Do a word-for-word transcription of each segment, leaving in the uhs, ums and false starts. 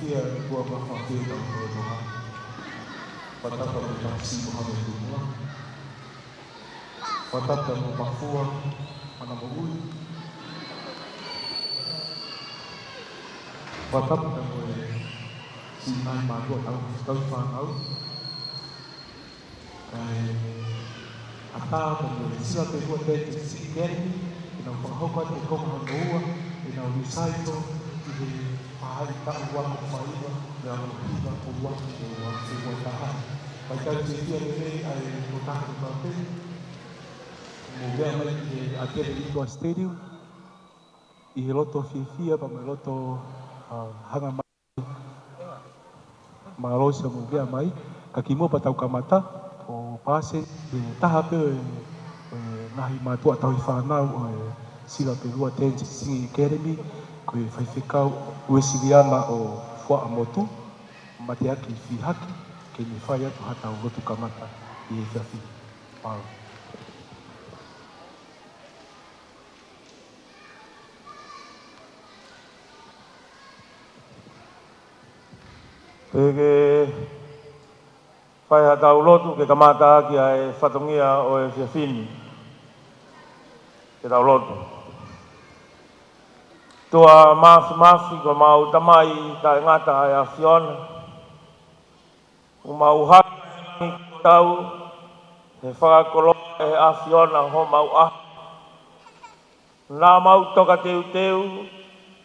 Ia ʻOtua, maʻa fē tau toe tonga. Fakatapu mo e tasi mo hame tumua. Fakatapu mo Pafua, mana moʻui. Fakatapu mo e Sinai mātuʻa tau, tau fānau. Kae ʻatā pē mo e Sila Pelua Dance Academy, ʻenau fakahoko atu e konga hono ua, ʻenau recital ʻi he faʻahitaʻu ua noa faiva, mei he ua noa hiva, ua noa hiva, ua noa taha. Kae tau fiefia lelei ai ko taha ko taha pē. Mou meʻa mai ki he ʻAtele Indoor Stadium, ʻi he loto fiefia pea mo e loto, ʻa, hanga mai. Mālō siʻa mou meʻa mai, ka kimuʻa pea tau kamata, ʻo paasi e taha pē ʻo e, ʻo e ngaahi mātuʻa tauhi fānau ʻo e Sila Pelua Dance Singing Academy, ko e faifekau Uesiliana ʻo Fuaʻamotu, mateaki Fihaki, ke ne fai atu haʻatau lotu kamata ʻi he efiafi ni. Mālō. Ke ke fai haʻatau lotu ke kamata ʻaki ʻa e fatongia ʻo e efiafi ni. Ke tau lotu. ʻOtua Māfimafi, ko homau Tamai taʻengata ʻa e ʻAfiona. ʻOku mau hanga ʻi he langi kuo tau, he fakakoloa ʻe he ʻAfiona homau ʻaho. Naʻa mau toka teuteu,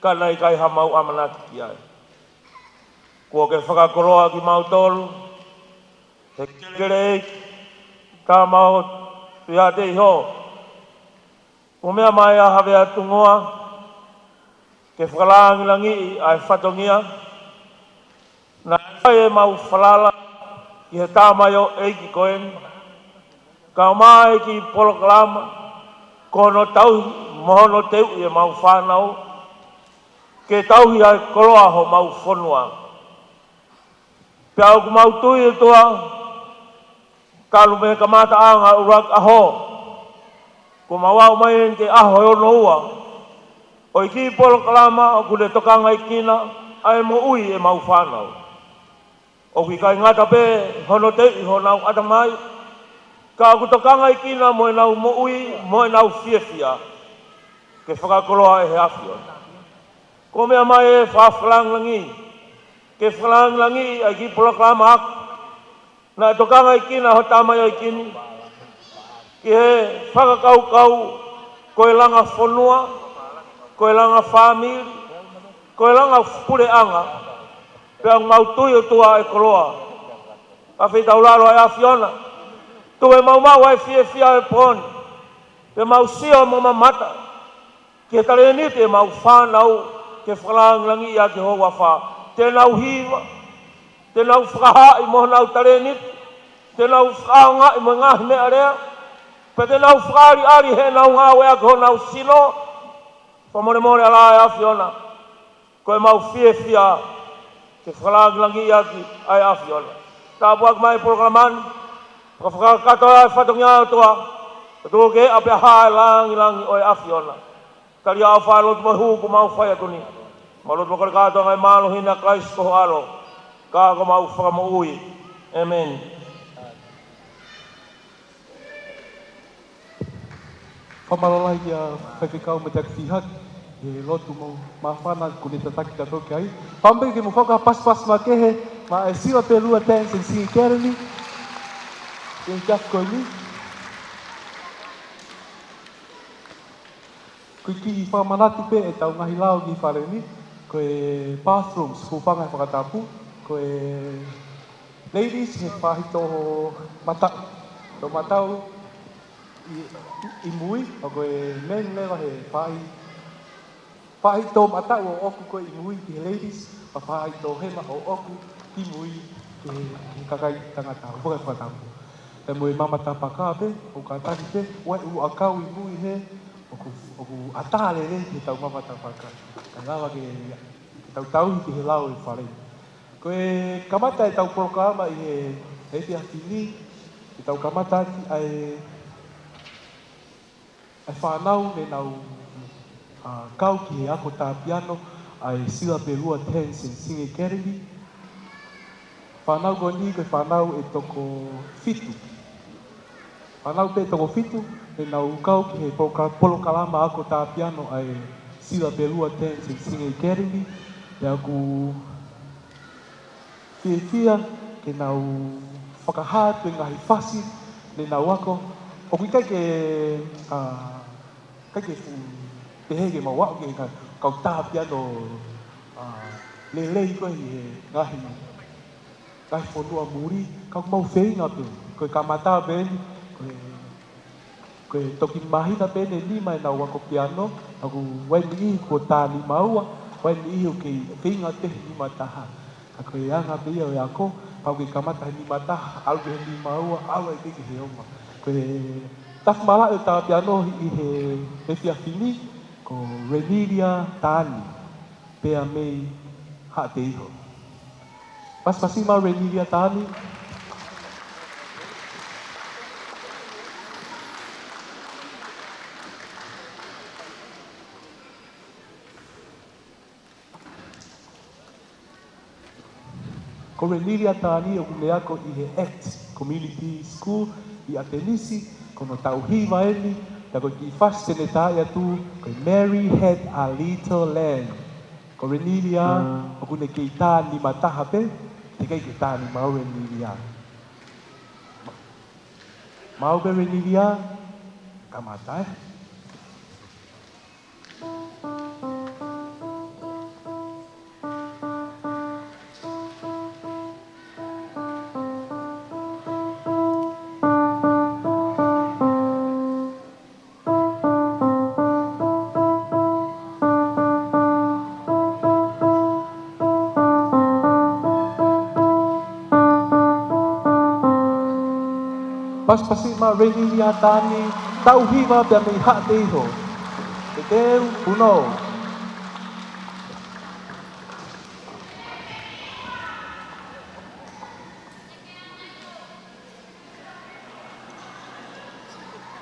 ka naʻe ʻikai haʻamau ʻamanaki ki ai. Kuo ke fakakoloa kimautolu, he kelekele ʻeiki, Tama ʻo Tuihaʻateiho. Kuo meʻa mai ʻa Havea Tungoa, ke fakalāngilangiʻi ʻa e fatongia, naʻe fai ʻemau falala ki he tamaioʻeiki ko eni, kae ʻumaʻā e kiʻi polokalama, ko hono tauhi mo hono teuʻi ʻemau fānau, ke tauhi ʻa e koloa homau fonua. Pea ʻoku mau tui ʻOtua, talu mei he kamataʻanga ʻo e ʻuluaki ʻaho, kuo mau aʻu mai eni ki he ʻaho ʻe ono ua ʻo e kiʻi polokalama ʻoku ne tokangaekina ʻa e moʻui ʻemau fānau. ʻOku ʻikai ngata pē hono teuʻi honau ʻatamai, ka ʻoku tokangaekina mo ʻenau moʻui, mo ʻenau fiefia, ke fakakoloa ʻe he ʻAfiona. Kuo meʻa mai e fakalāngilangi, ke fakalāngilangiʻi ʻa e kiʻi polokalama ako, naʻe tokangaekina ho tamaioʻeiki ni, ki he fakakaukau, ko e langa fonua, ko e langa fāmili, ko e langa puleʻanga, pea ʻoku mau tui ʻOtua ʻe koloa. Ka fetaulalo ʻa e ʻAfiona, tuku ke mau maʻu ʻa e fiefia ʻo e pō ni, ke mau sio mo mamata ki he talēniti ʻemau fānau, ke fakalāngilangiʻi ʻaki ho huafa. Te nau hiva, te nau fakahaaʻi mo honau talēniti, te nau fakaʻaongaʻi mo e ngaahi meʻalea, pea te nau fakaʻaliʻali heʻenau ngāue ʻaki honau sino. Fakamolemole ʻa e ʻAfiona, ko ʻemau fiefia ke fakalāngilangiʻi ʻaki ʻa e ʻAfiona. Tāpuakiʻi mai e polokalama ni, fakakakato ʻa e fatongia ʻOtua, ʻo tuku ke ʻapehā e lāngilangi ʻo e ʻAfiona. Tali ʻa e fai lotu mo e hū kuo mau fai atu ni. Mau lotu mo kole kātoa ngaahi mālohi ʻa Kalaisi ko ho ʻAlo, ka ko homau Fakamoʻui. ʻĒmeni. Fakamālō lahi ʻa Faifekau Mateaki Fihaki, he lotu mo māfana kuo ne tataki kitautolu ki ai. Fakaʻamu pē ke mou fakapasipasi makehe maʻa e Sila Pelua Dance and Singing Academy, ʻi he efiafi ko eni. Ko e kiʻi fakamanatu pē ʻetau ngaahi lao ki he fale ni, ko e bathrooms, hūfanga he fakatapu, ko e ladies he faʻahitoʻo mataʻu, toʻomataʻu ʻi, ʻi, ʻi mui, ʻa ko e men leva he faʻahi, faʻahitoʻo mataʻu ʻoʻoku ko ē ʻi mui ki he ladies, pea faʻahitoʻo hema ʻoʻoku ki mui ki he, ki he kakai tangata, hūfanga he fakatapu. Pea mo e mama tapaka pē, ʻoku kātaki pē, ʻoua ʻe ʻū ʻakau ʻi mui he, ʻoku, ʻoku ʻatā lelei ke tau mama tapaka. Kae lava ke, ke tau tauhi ki he lao ʻo e fale. Ko e kamata ʻetau polokalama ʻi he, he efiafi ni, ke tau kamata ʻaki ʻa e, ʻa e fānau ne nau, ʻa, kau ki he ako tā piano, ʻa e Sila Pelua Dance and Singing Academy. Fānau ko eni ko e fānau ʻe toko fitu. Fānau pē ʻe toko fitu, ʻenau kau ki he poloka-, polokalama ako tā piano ʻa e Sila Pelua Dance and Singing Academy. Pea ʻoku fiefia ke nau fakahā atu e ngaahi fasi ne nau ako. ʻOku ʻikai ke, ʻa, ʻikai ke fuʻu pehē ke mau aʻu ki he ka-, kau tā piano, ʻa, lelei ko ē ʻi he ngaahi, ngaahi fonua muli, ka ʻoku mau feinga pē, ko e kamata pē eni, ko e Ko e toki māhina pē ʻe nima ʻenau ako piano, ʻoku ʻi ai e niʻihi kuo tā nima ua, ʻi ai e niʻihi ʻoku kei feinga pē he nima taha. Ka ko e anga pē ia ʻo e ako, pau ke kamata he nima taha, ʻalu ki he nima ua, ʻalu ai pē ki he ongo. Ko e tafu malaʻe ʻo e tā piano ʻi he, he efiafi ni, ko Renilia Tani. Pea mei Haʻateiho. Pasipasi maʻu Renilia Tani. Ko Renilia Tani ʻoku ne ako ʻi he ACT Community School ʻi ʻAtenisi, ko hono taʻu hiva eni, pea ko e kiʻi fasi te ne tā atu, ko e Mary Had a Little Lamb. Ko Renilia, ʻoku ne kei tā nima taha pē, teʻeki ke tā nima ua Renilia. Maʻu pē Renilia, kamata ē. Pasipasi maʻu Renilia Tani, taʻu hiva pea mei Haʻateiho. Te teu, punou.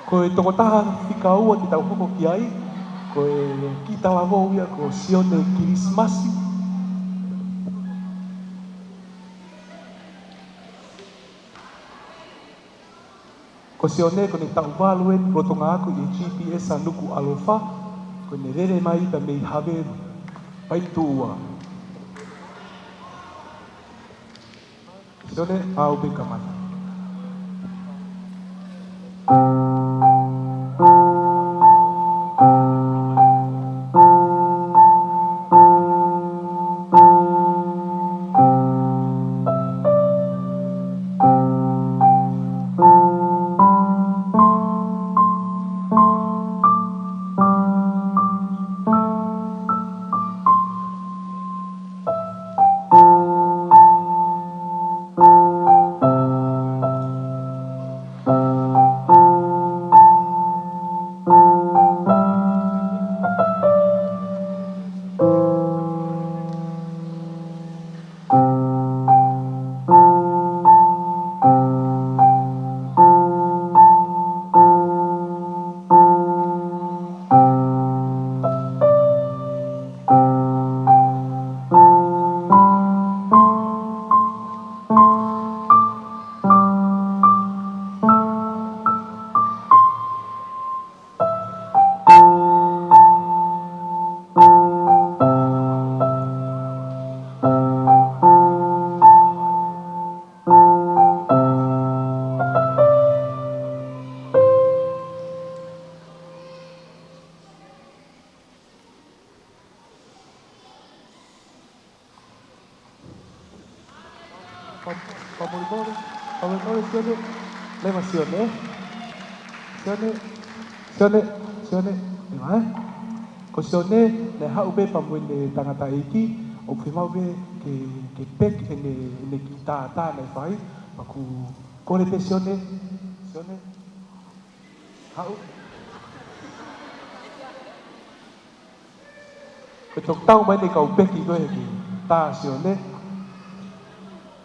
Ko e tokotaha fika ua te tau hoko ki ai, ko e kiʻi talavou ia ko Sione Kilisimasi. Ko Sione ko ʻene taʻu valu eni lolotonga ako ʻi he G P S ʻa Nukuʻalofa, ko ʻene lele mai pē mei Havelu, Paituʻua. Sione, ʻalu pē kamata. Faka-, fakamolemole, fakamolemole Sione, leva Sione. Sione, Sione, Sione, leva ē. Ko Sione, naʻe haʻu pē pea mo ʻene tangataʻeiki, ʻoku fiemaʻu pē ke, ke peki ʻene, ʻene kiʻi tā, tā naʻe fai, pea ʻoku kole pē Sione, Sione. Haʻu. Ko e toki tau mai ʻeni e kau peki ko ē ki he tā ʻa Sione.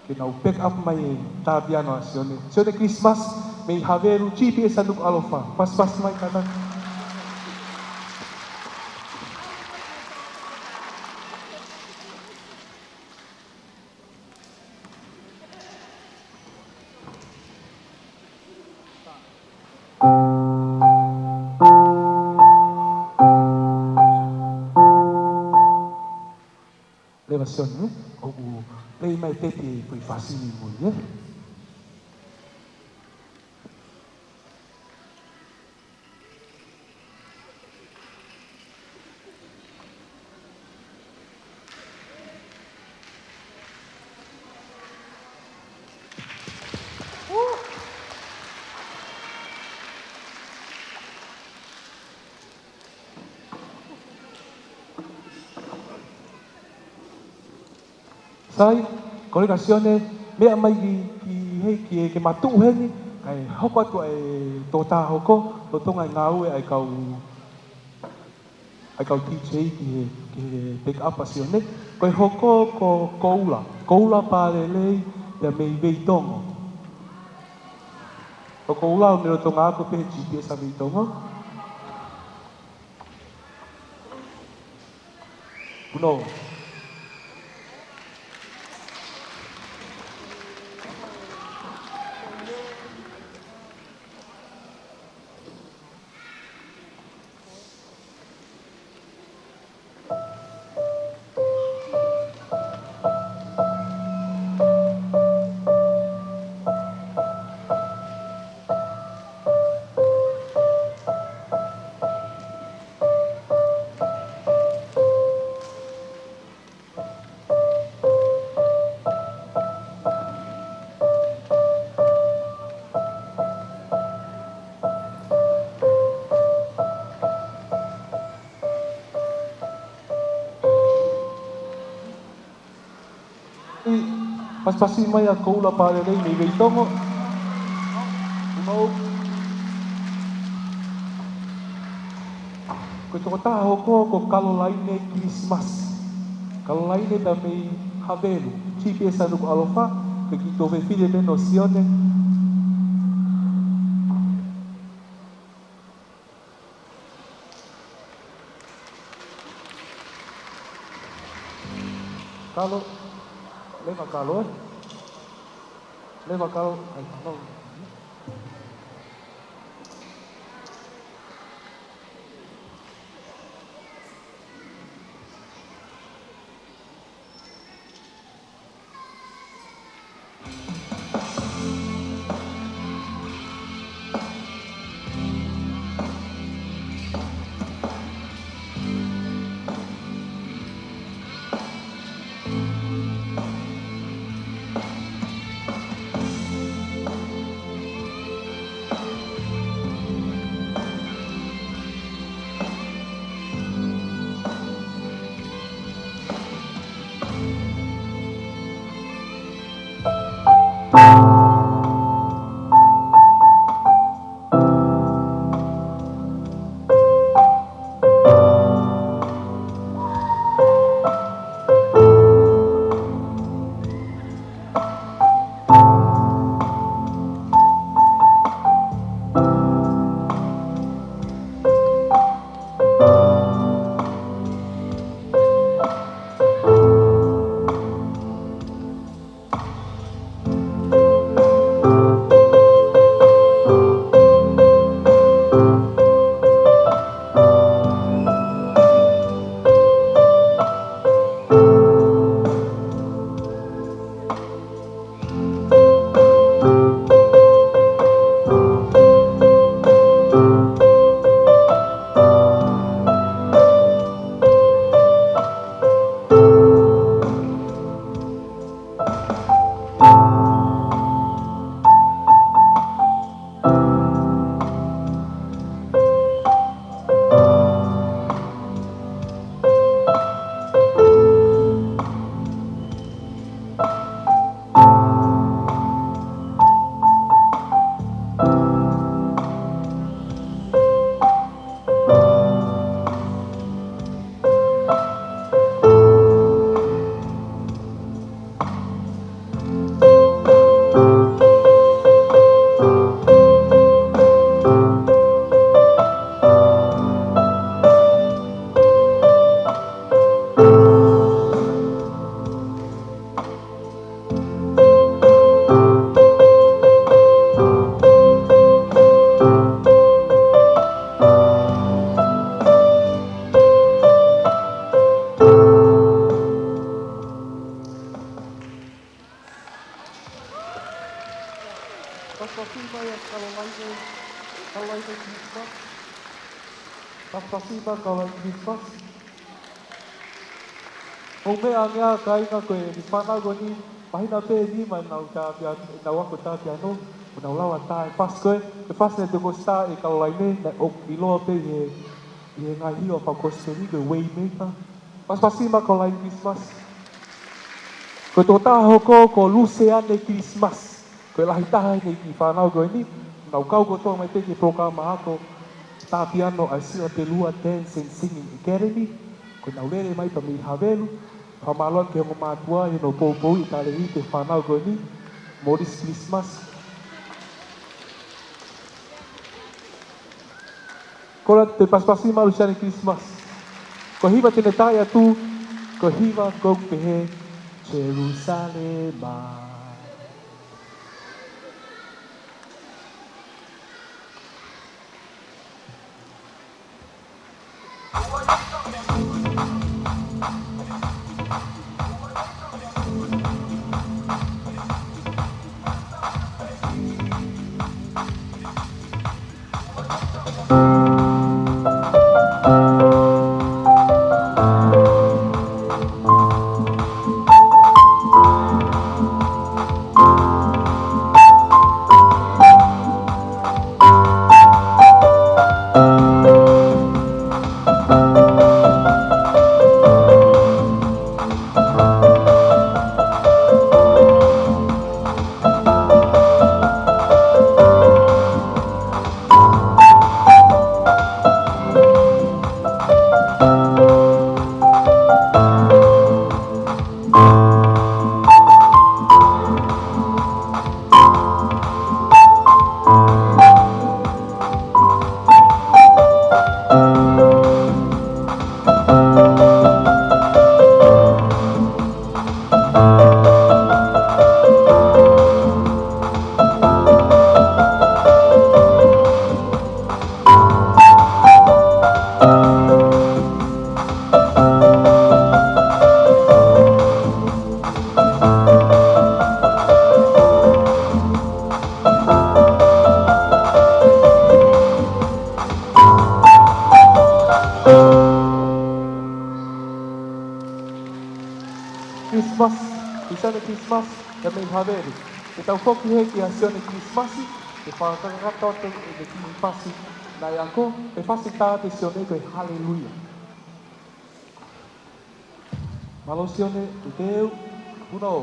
Ke nau peki ʻapi mai e tā piano ʻa Sione. Sione Kilisimasi, mei Havelu, G P S ʻa Nukuʻalofa. Pasipasi mai kātaki. Sione, ʻoku play mai e tepi e kui fasi ni mo ia. Sai, koleka Sione, meʻa mai ki, ki he, ki he, ke ma tuʻu heni, kae hoko atu e tokotaha hoko, lolotonga e ngāue ʻa e kau, ʻa e kau D J ki he, ki he pick up ʻa Sione. Ko e hoko ko Koula, Koula Palelei, pea mei Veitongo. Ko Koula ʻoku ne lolotonga ako pē he G P S ʻa Veitongo. Kuno. ʻI, pasipasi mai ʻa Koula Palelei mei Veitongo. Kuno. Ko e tokotaha hoko ko Kalolaine Kilisimasi. Kalolaine pea mei Havelu. G P S ʻa Nukuʻalofa, ke ki to fefine meno Sione. Kalo, leva Kalo, ē? Leva Kalo, ai, Kalo. Pasipasi mai ʻa Kalolaine, Kalolaine Christmas. Pasipasi mai Kalolaine Christmas. ʻOku meʻa ange ʻa e kāinga ko e fānau ko eni, māhina pē ʻe nima ʻenau tā pia-, ʻenau ako tā piano, ʻo nau lava tā e fasi ko ē, e fasi naʻe toki ʻosi tā ʻe Kalolaine, naʻe ʻoku ʻiloa pē ʻi he, ʻi he ngaahi hiva fakakosipeli ko e Waymaker. Pasipasi mai Kalolaine Christmas. Ko e tokotaha hoko ko Luseane Christmas. Ko e lahi taha ʻi he kiʻi fānau ko eni, nau kau kotoa mai pē ki he polokalama ako tā piano ʻa e Siva Telua Dance and Singing Academy, ko ʻenau lele mai pē mei Havelu, fakamālō ki he ongo mātuʻa ʻi hono poupouʻi e talēniti ʻa e fānau ko eni, Morris Christmas. Kole atu e pasipasi mai Luseane Christmas. Ko e hiva te ne tā atu, ko e hiva ʻoku pehē Jerusalema. Christmas, Luseane Christmas, ʻa mei Havelu. Ke tau foki heni kia Sione Christmas, ke fakakakato atu ʻene kiʻi fasi naʻe ako, e fasi tā ʻe Sione ko e Haleluia. Mālō Sione, ʻi he teu, punou.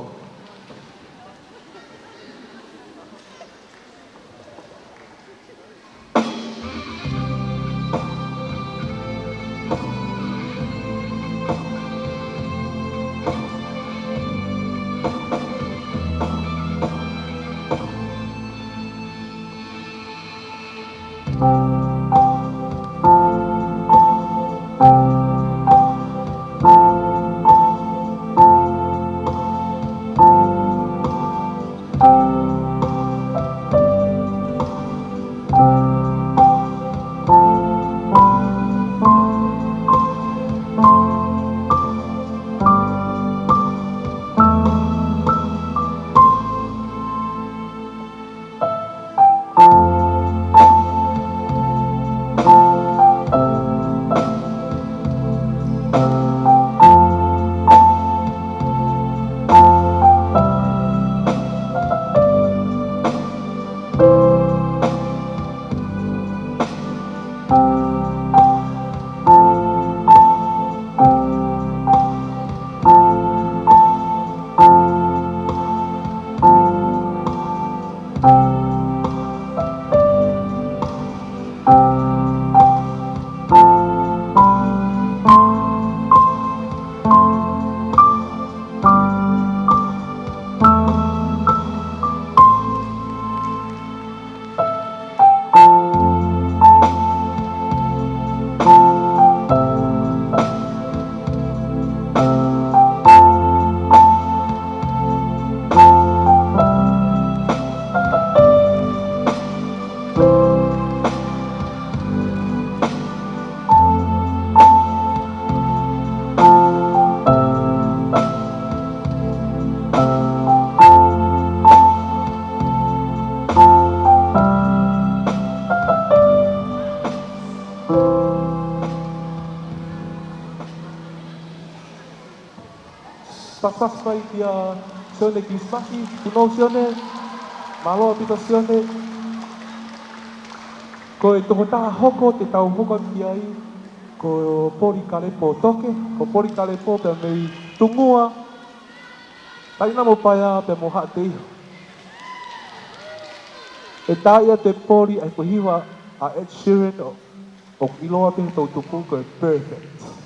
Tasi mai kia Sione Kilisimasi, tuʻu ʻo Sione, mālō ʻaupito Sione. Ko e tokotaha hoko te tau hoko ki ai, ko Polikalepo Toke, ko Polikalepo pea mei Tungua, Tainamo Paea pea mo Haʻateiho. ʻE tā ia te Poli ʻa e ko e hiva ʻa Ed Sheeran ʻo, ʻoku ʻiloa pē he toʻutupu ko e Perfect.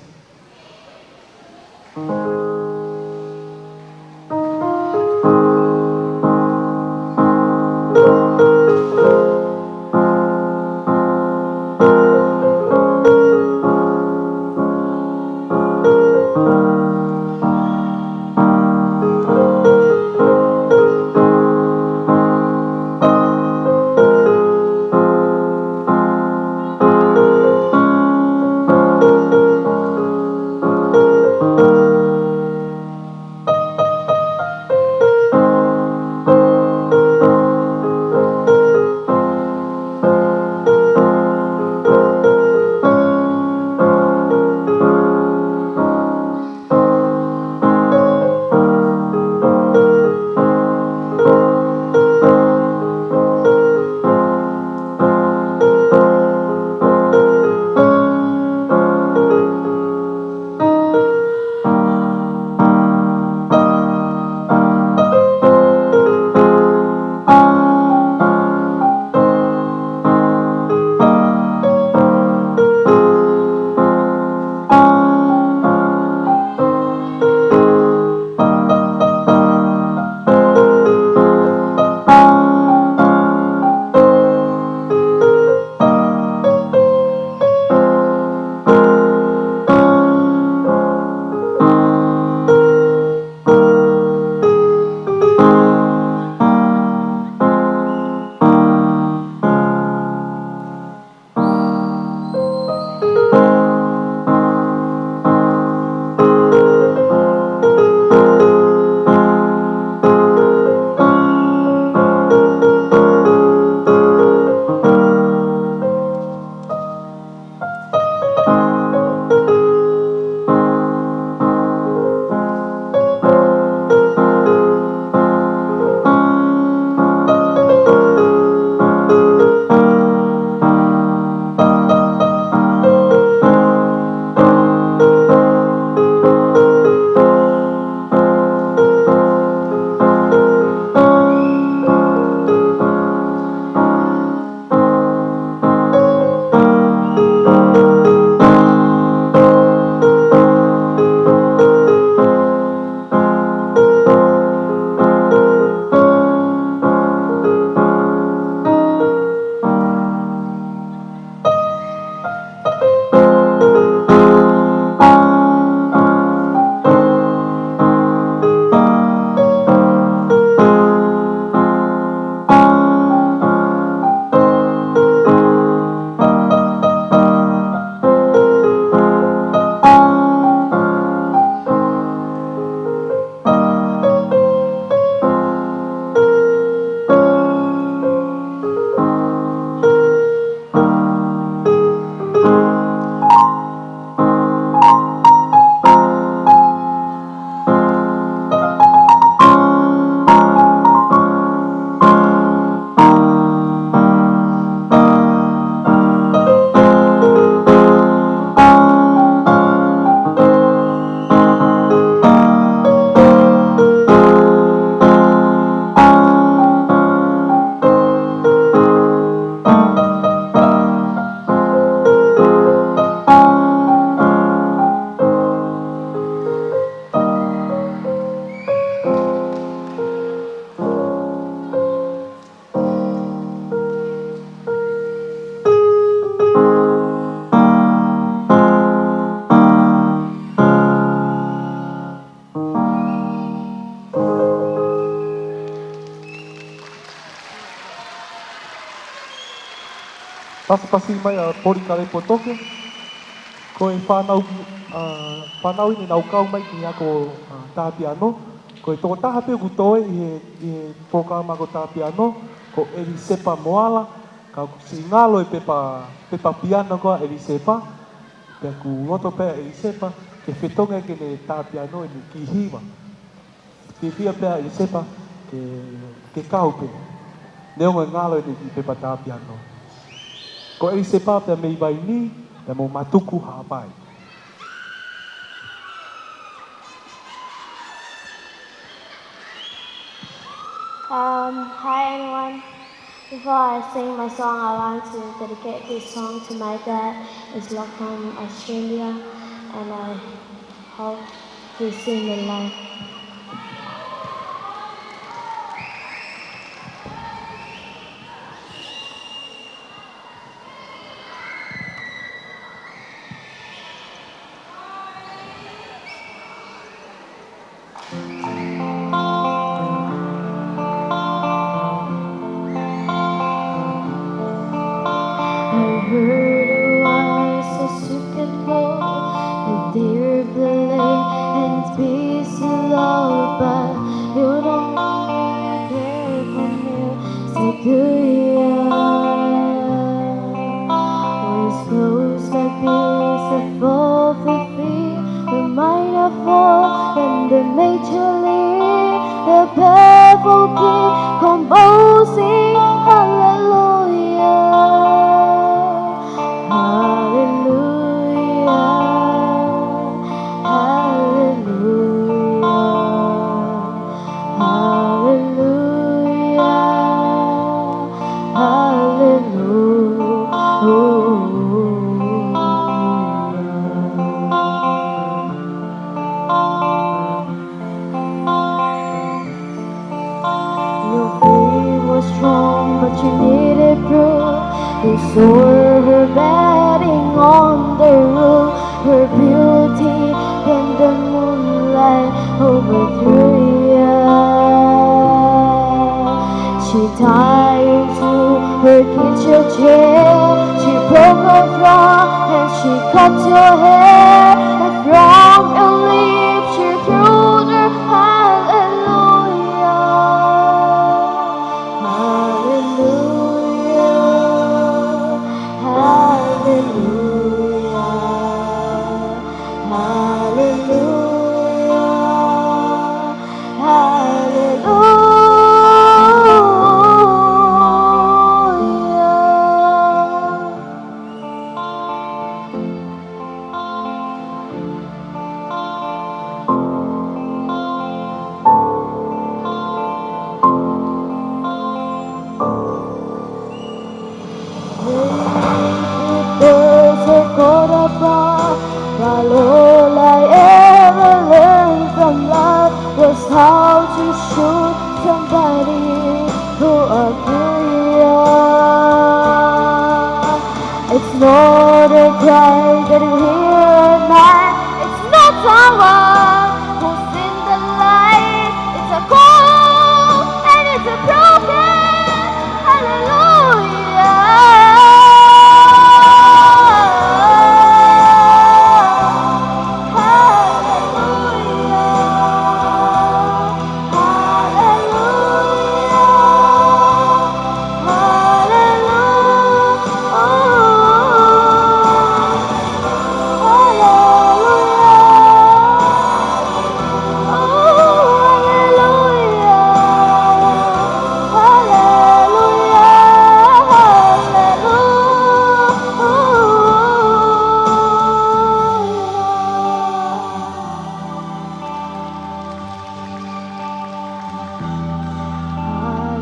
Pasipasi mai ʻa Polikalepo Toke, ko e fānau, ʻa, fānau ʻeni naʻa nau kau mai ki he ako, ʻa, tā piano, ko e tokotaha pē ʻoku toe ʻi he, ʻi he polokalama ako tā piano, ko ʻElisepa Moala, ka ʻoku siʻi ngalo e pepa, pepa piano ko ē ʻa ʻElisepa, pea ʻoku loto pē ʻa ʻElisepa ke fetongi ʻene tā piano ʻene kiʻi hiva. Fiefia pē ʻa ʻIlisepa ke, ke kau pē. Neongo e ngalo ʻene kiʻi pepa tā piano. Ko ʻIlisepa pea mei Vainī, pea mo Matuku, Haʻapai. Um, hi everyone. Before I sing my song, I want to dedicate this song to my dad. He's locked in Australia, and I hope he's in the light. I heard a voice as you can go, the deer play and peace love, but you don't care for me. Hallelujah. With clothes like beautiful for feet, the might of war and the majorly, the powerful king composing. Hallelujah. Hallelujah. Hallelujah. Hallelujah. Hallelujah. Your faith was strong, but you needed proof. You saw her bathing on the roof. Her beauty than the moonlight overthrew you. She tied you to her kitchen chair. She broke your throne and she cut your hair. And from your lips she threw the hallelujah. Hallelujah. Hallelujah. Hallelujah. Hallelujah. There's a God above, but all I ever learned from love was how to shoot somebody who outgrew you. It's not a cry that you hear at night. It's not someone who's in the light. It's a cold and it's a broken hallelujah. Hallelujah. Hallelujah.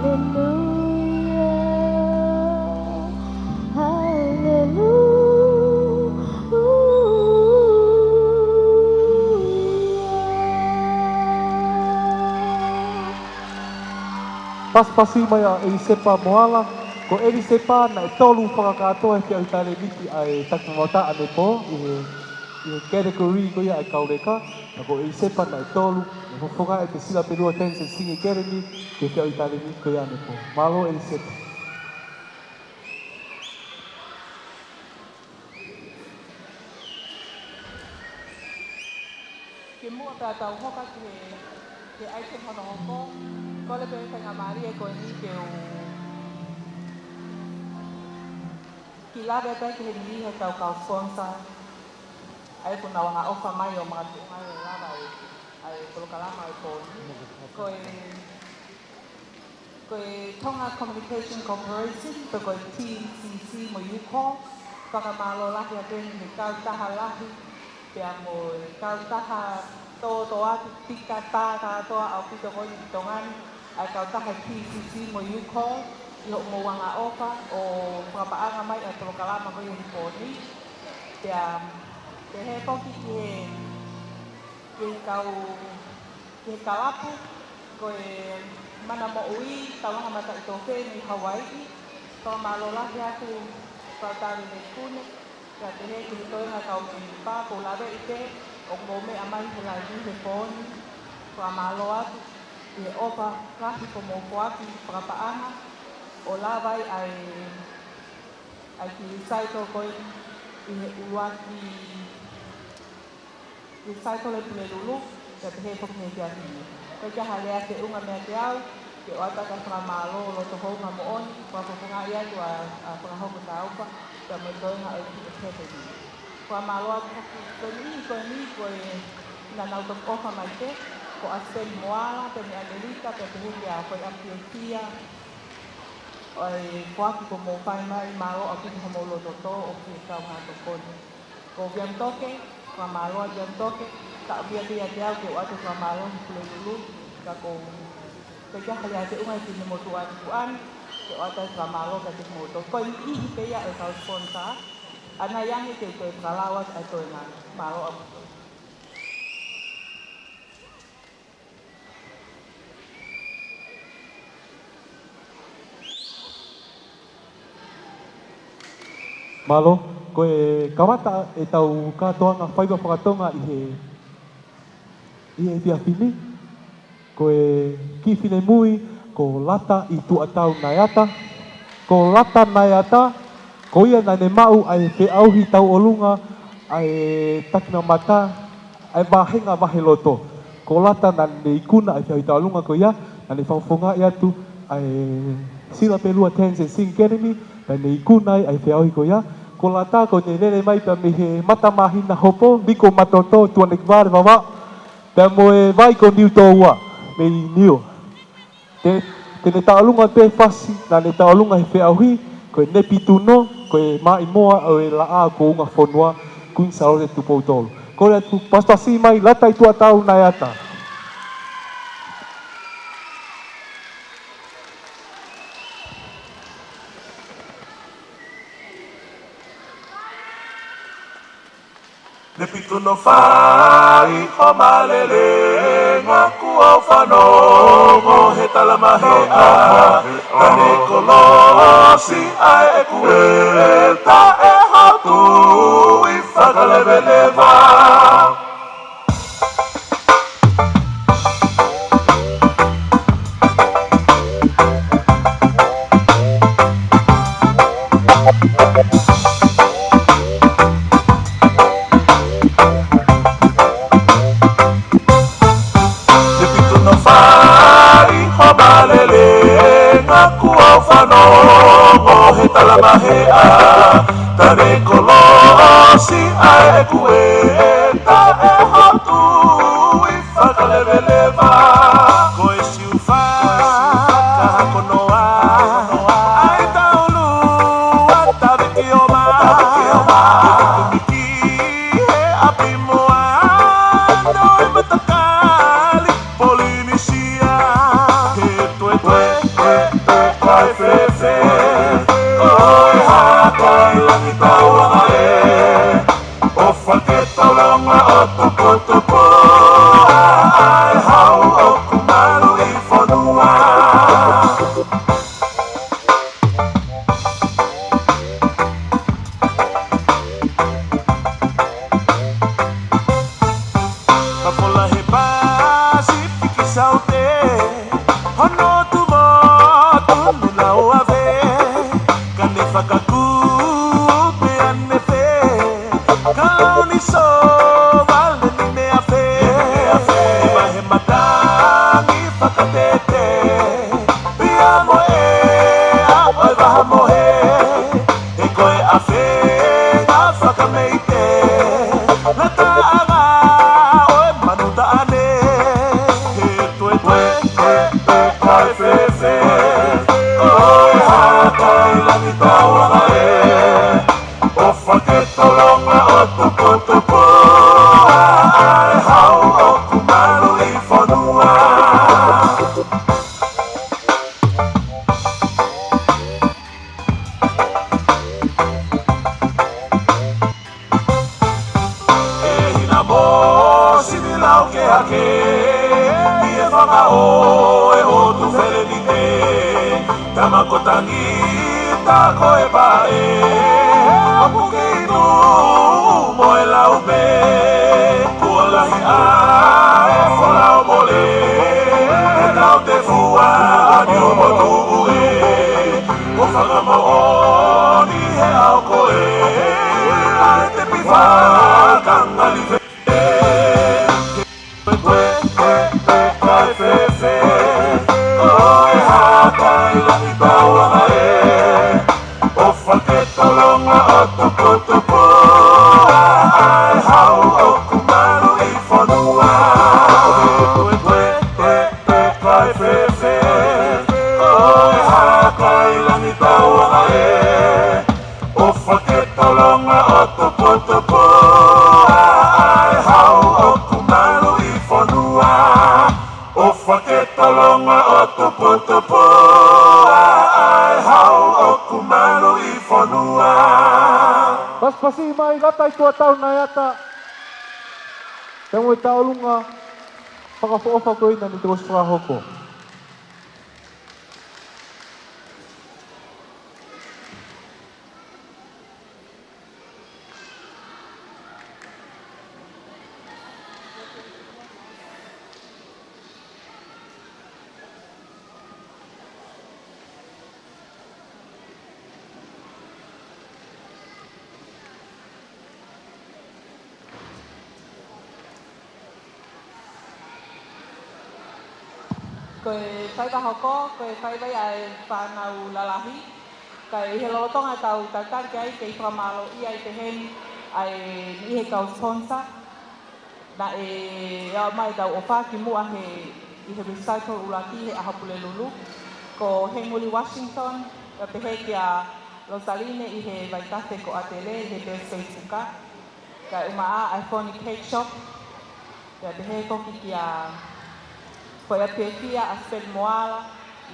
Hallelujah. Hallelujah. Pasipasi mai ʻa ʻIlisepa Moala, ko ʻIlisepa naʻe tolu fakakātoa he feʻauhi talēniti ʻa e Taki Maʻumaʻuta ʻanepō, ʻi he, ʻi he category ko ia ʻa e kau leka, ka ko ʻIlisepa naʻe tolu, ʻe fofonga e Tesila Pelua Tense Singing Academy, ki he feʻauhi talēniti ko ia ʻanepō. Mālō ʻIlisepa. Kimuʻa pea tau hoko atu ki he, ki he item hono hoko, kole pē faingamālie ko eni ke u kiʻi lave pē ki he liliu ʻa e kau sponsor, ʻa ia kuo nau ʻofa mai ʻo makatuʻunga ʻo lava e Polokalama ʻo e pō ni. Ko e, ko e Tonga Communication Corporation, pe ko e T C C mo e UCORR, fakamālō lahi atu eni ki he kautaha lahi, pea mo e kautaha tōtōatu, tika tā kātoa ʻaupito ko eni ʻi Tonga ni, ʻa e kautaha T C C mo e UCORR, ʻi hoʻomou angaʻofa ʻo fakapaʻanga mai ʻa e polokalama ko ia he pō ni. Pea, pehē foki ki he, ki he kau, ki he kalapu, ko e Mana Moʻui, Taulanga Mataʻitofe mei Hawaiʻi, fakamālō lahi atu, Fautale Leikune, pea pehē ki he toenga kau mēmipa, ʻoku ou laveʻi pē ʻoku mou meʻa mai he laini he pō ni, fakamālō atu, ʻi he ʻofa lahi kuo mou foaki fakapaʻanga, ʻo lava ai ʻa e, ʻa e kiʻi recital ko ē ʻi he ʻuluaki, recital ʻa e Pulelulu, pea pehē foki mei he efiafi ni. ʻOku ʻikai ha lea feʻunga meiate au, ke ʻoatu ʻa e fakamālō loto houngaʻia moʻoni, fakafofongaʻi atu ʻa, ʻa Fakahoko Taufa, pea mo e toenga ʻo e King of Heaven. Fakamālō atu foki ko eni, ko eni, ko e naʻa nau toki ʻofa mai pē, ko ʻAsipeli Moala, pea mei ʻAmelika, pea pehē ki he kau ʻapiako, ʻo e foaki kuo mou fai mai, mālō ʻaupito hoʻomou loto tō ʻo fie kaungā tokoni. Ko Viam Toke, fakamālō atu Viam Toke, taʻu ia kiate au ke ʻoatu fakamālō he Pulelulu, ka ʻoku ʻikai ha lea feʻunga ʻi he motuʻa atu ʻani, ke ʻoatu fakamālō kiate kimoutolu. Ko e niʻihi pē ia ʻo e kau sponsor, ʻanai ange ke u toe fakalau atu ʻa e toenga. Mālō ʻaupito. Mālō, ko e kamata ʻetau kātoanga faiva fakatonga ʻi he, ʻi he efiafi ni. Ko e kiʻi finemui, ko Lata ʻi Tuʻatau Naeata. Ko Lata Naeata, ko ia naʻa ne maʻu ʻa e feʻauhi tauʻolunga ʻa e takimamata, ʻa e vāhenga vaheloto. Ko Lata naʻa ne ikuna ʻa e feʻauhi tauʻolunga ko ia, naʻa ne fakafofongaʻi atu ʻa e Sila Pelua Townsend Singing Academy, naʻa ne ikuna ai ʻa e feʻauhi ko ia. Ko Lata ko ʻene lele mai pea mei he Mata Māhina Hopo, Liko Matoto, Tuʻanekivale Vavaʻu, pea mo e vai ko Niutōua, mei Niua. Te, te ne tauʻolunga pē fasi, naʻa ne tauʻolunga he feʻauhi, ko e Nepituno, ko e maʻimoa ʻo e Laʻā kuo Ungafonua, Kuini Sālote Tupou Tolu. Kole atu, pasipasi mai, Lata ʻi Tuʻatau Naeata. Nepituno fai ho mālele, ngaku au fanongo he talamaheʻa, ka ne kolosi ʻa e kueta ʻe hoku tui fakaleveleva. Nepituno fai ho mālele, ngaku au fanongo he talamaheʻa, ka ne kolosi ʻa e kueta ʻe hoku tui fakaleveleva. Ko e siufa, ka ko noa, ʻa e taulua, taviki o ma, taviki o ma. Ki he ʻapi moa, noi matakali, Polinisia. He toe, toe, toe, toe fēfē, ko e hā, ko e langi tauʻanga ē. ʻOfa ke tolonga ʻo tupotupo ʻa e hau ʻoku malu ʻi fonua. Ka fola he Pasifiki Saute, hono tuʻu motu ni lau ave, ka ne fakakū pē ane fē, ka lau ni sō vale ni mea fē, ʻi he matangi fakatete, pea mo e ʻea ʻo e vaha mohe, he ko e ʻafenga fakameite, na taʻanga ʻo e manu taʻane, Fēfē, ko e hā kai langi tauanga ē, ʻofa ke tolonga ʻo tupotupo, ʻa e hau ʻoku malu ʻi fonua. ʻE hina mo sini lau ke hake, ʻi he fanga ʻo e ʻotu felenite, tama ko Tangita ko e paʻe, ʻoku kei tuʻu mo e lau pē, kuo lahi ʻa e folau mole, ʻe tau te fua ni o mo tuʻu ē, ʻo fakamoʻoni he ʻao ko ē, ʻa e tepi fakangali fē. Kae fēfē, ko e hā kai langi tauanga ē, ʻofa ke tolonga ʻo tupotupo, ʻa e hau ʻoku malu ʻi fonua. Kae fēfē, ko e hā kai langi tauanga ē, ʻofa ke tolonga ʻo tupotupo, ʻa e hau ʻoku malu ʻi fonua. ʻOfa ke tolonga ʻo tupotupo, ʻa e hau ʻoku malu ʻi fonua. Pasipasi mai, Ngata ʻi Tuʻatau Naiata. Te mo e tauʻolunga fakaʻofoʻofa ko ena ne te osi fakahoko. Ko e faiva hoko, ko e faiva ia ʻa e fānau lalahi. Ka ʻi he lolotonga ʻetau talitali ki ai, kei fakamālōʻia ai pehē ni ʻa e niʻihi kau sponsor. Naʻe ʻomai ʻetau ʻofa kimuʻa he, ʻi he recital ʻuluaki he ʻaho Pulelulu. Ko Hemuli Washington, pea pehē kia Losaline ʻi he Vaitafe ko ʻAtele, ʻi he birthday puka. Kae ʻumaʻā ʻa e Foni Cake Shop, pea pehē foki kia Foʻi ʻApiefia, ʻa Sipeli Moala,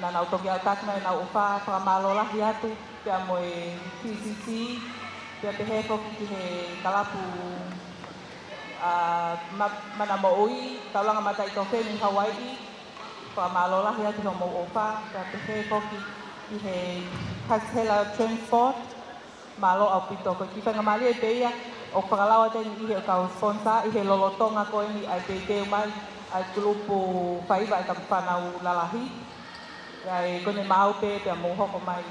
naʻa nau toki ʻalu atu mai ʻenau ʻofa fakamālō lahi atu, pea mo e T C C, pea pehē foki ki he kalapu, ʻa, Ma-, Mana Moʻui, Taulanga Mataʻitofe mei Hawaiʻi, fakamālō lahi atu hoʻomou ʻofa, pea pehē foki ki he Kasihela Transport, mālō ʻaupito. Ko e kiʻi faingamālie pē ia ʻo fakalau atu e niʻihi ʻo e kau sponsor ʻi he lolotonga ko eni ʻa e teuteu mai ʻa e kulupu faiva ʻa e kau fānau lalahi. ʻA ia ko eni maʻau pē pea mou hoko mai.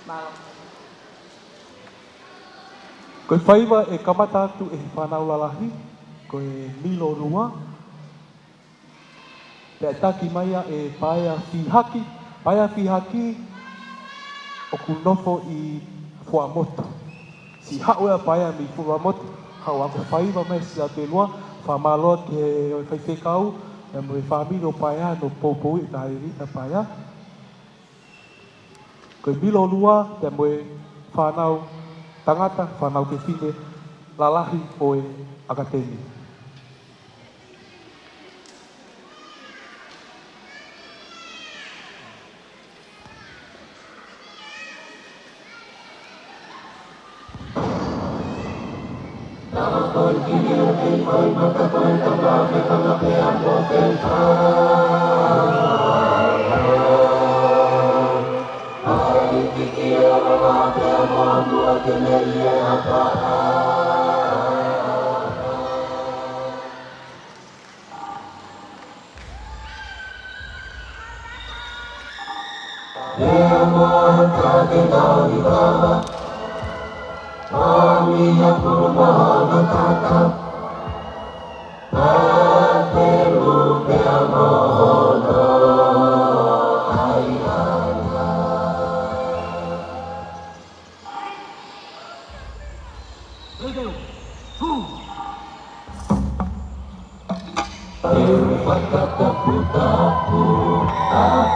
Mālō. Ko e faiva ʻe kamata atu ʻe he fānau lalahi, ko e milo lua. Pea ʻe taki mai ia ʻe Paea Fihaki, Paea Fihaki ʻoku nofo ʻi Fuaʻamotu. Siʻi haʻu ʻa Paea mei Fuaʻamotu, haʻu ʻo ako faiva mai Siaotelua, fakamālō ki he faifekau, pea mo e fāmili ʻo Paea, hono poupouʻi ʻe Taʻahine ʻa Paea. Ko e milo lua, pea mo e fānau tangata, fānau fefine, lalahi ʻo e ʻAkatemi.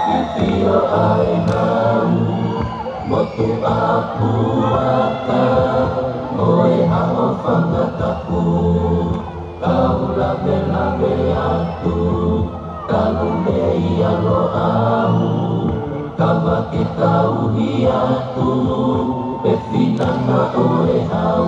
Fio ai nau, motu ʻapuaka, ʻo e hao fanga tapu, kau lavelave atu, talu mei ʻa Loʻau, ka ma ke tauhi atu, pe finanga ʻo e hau.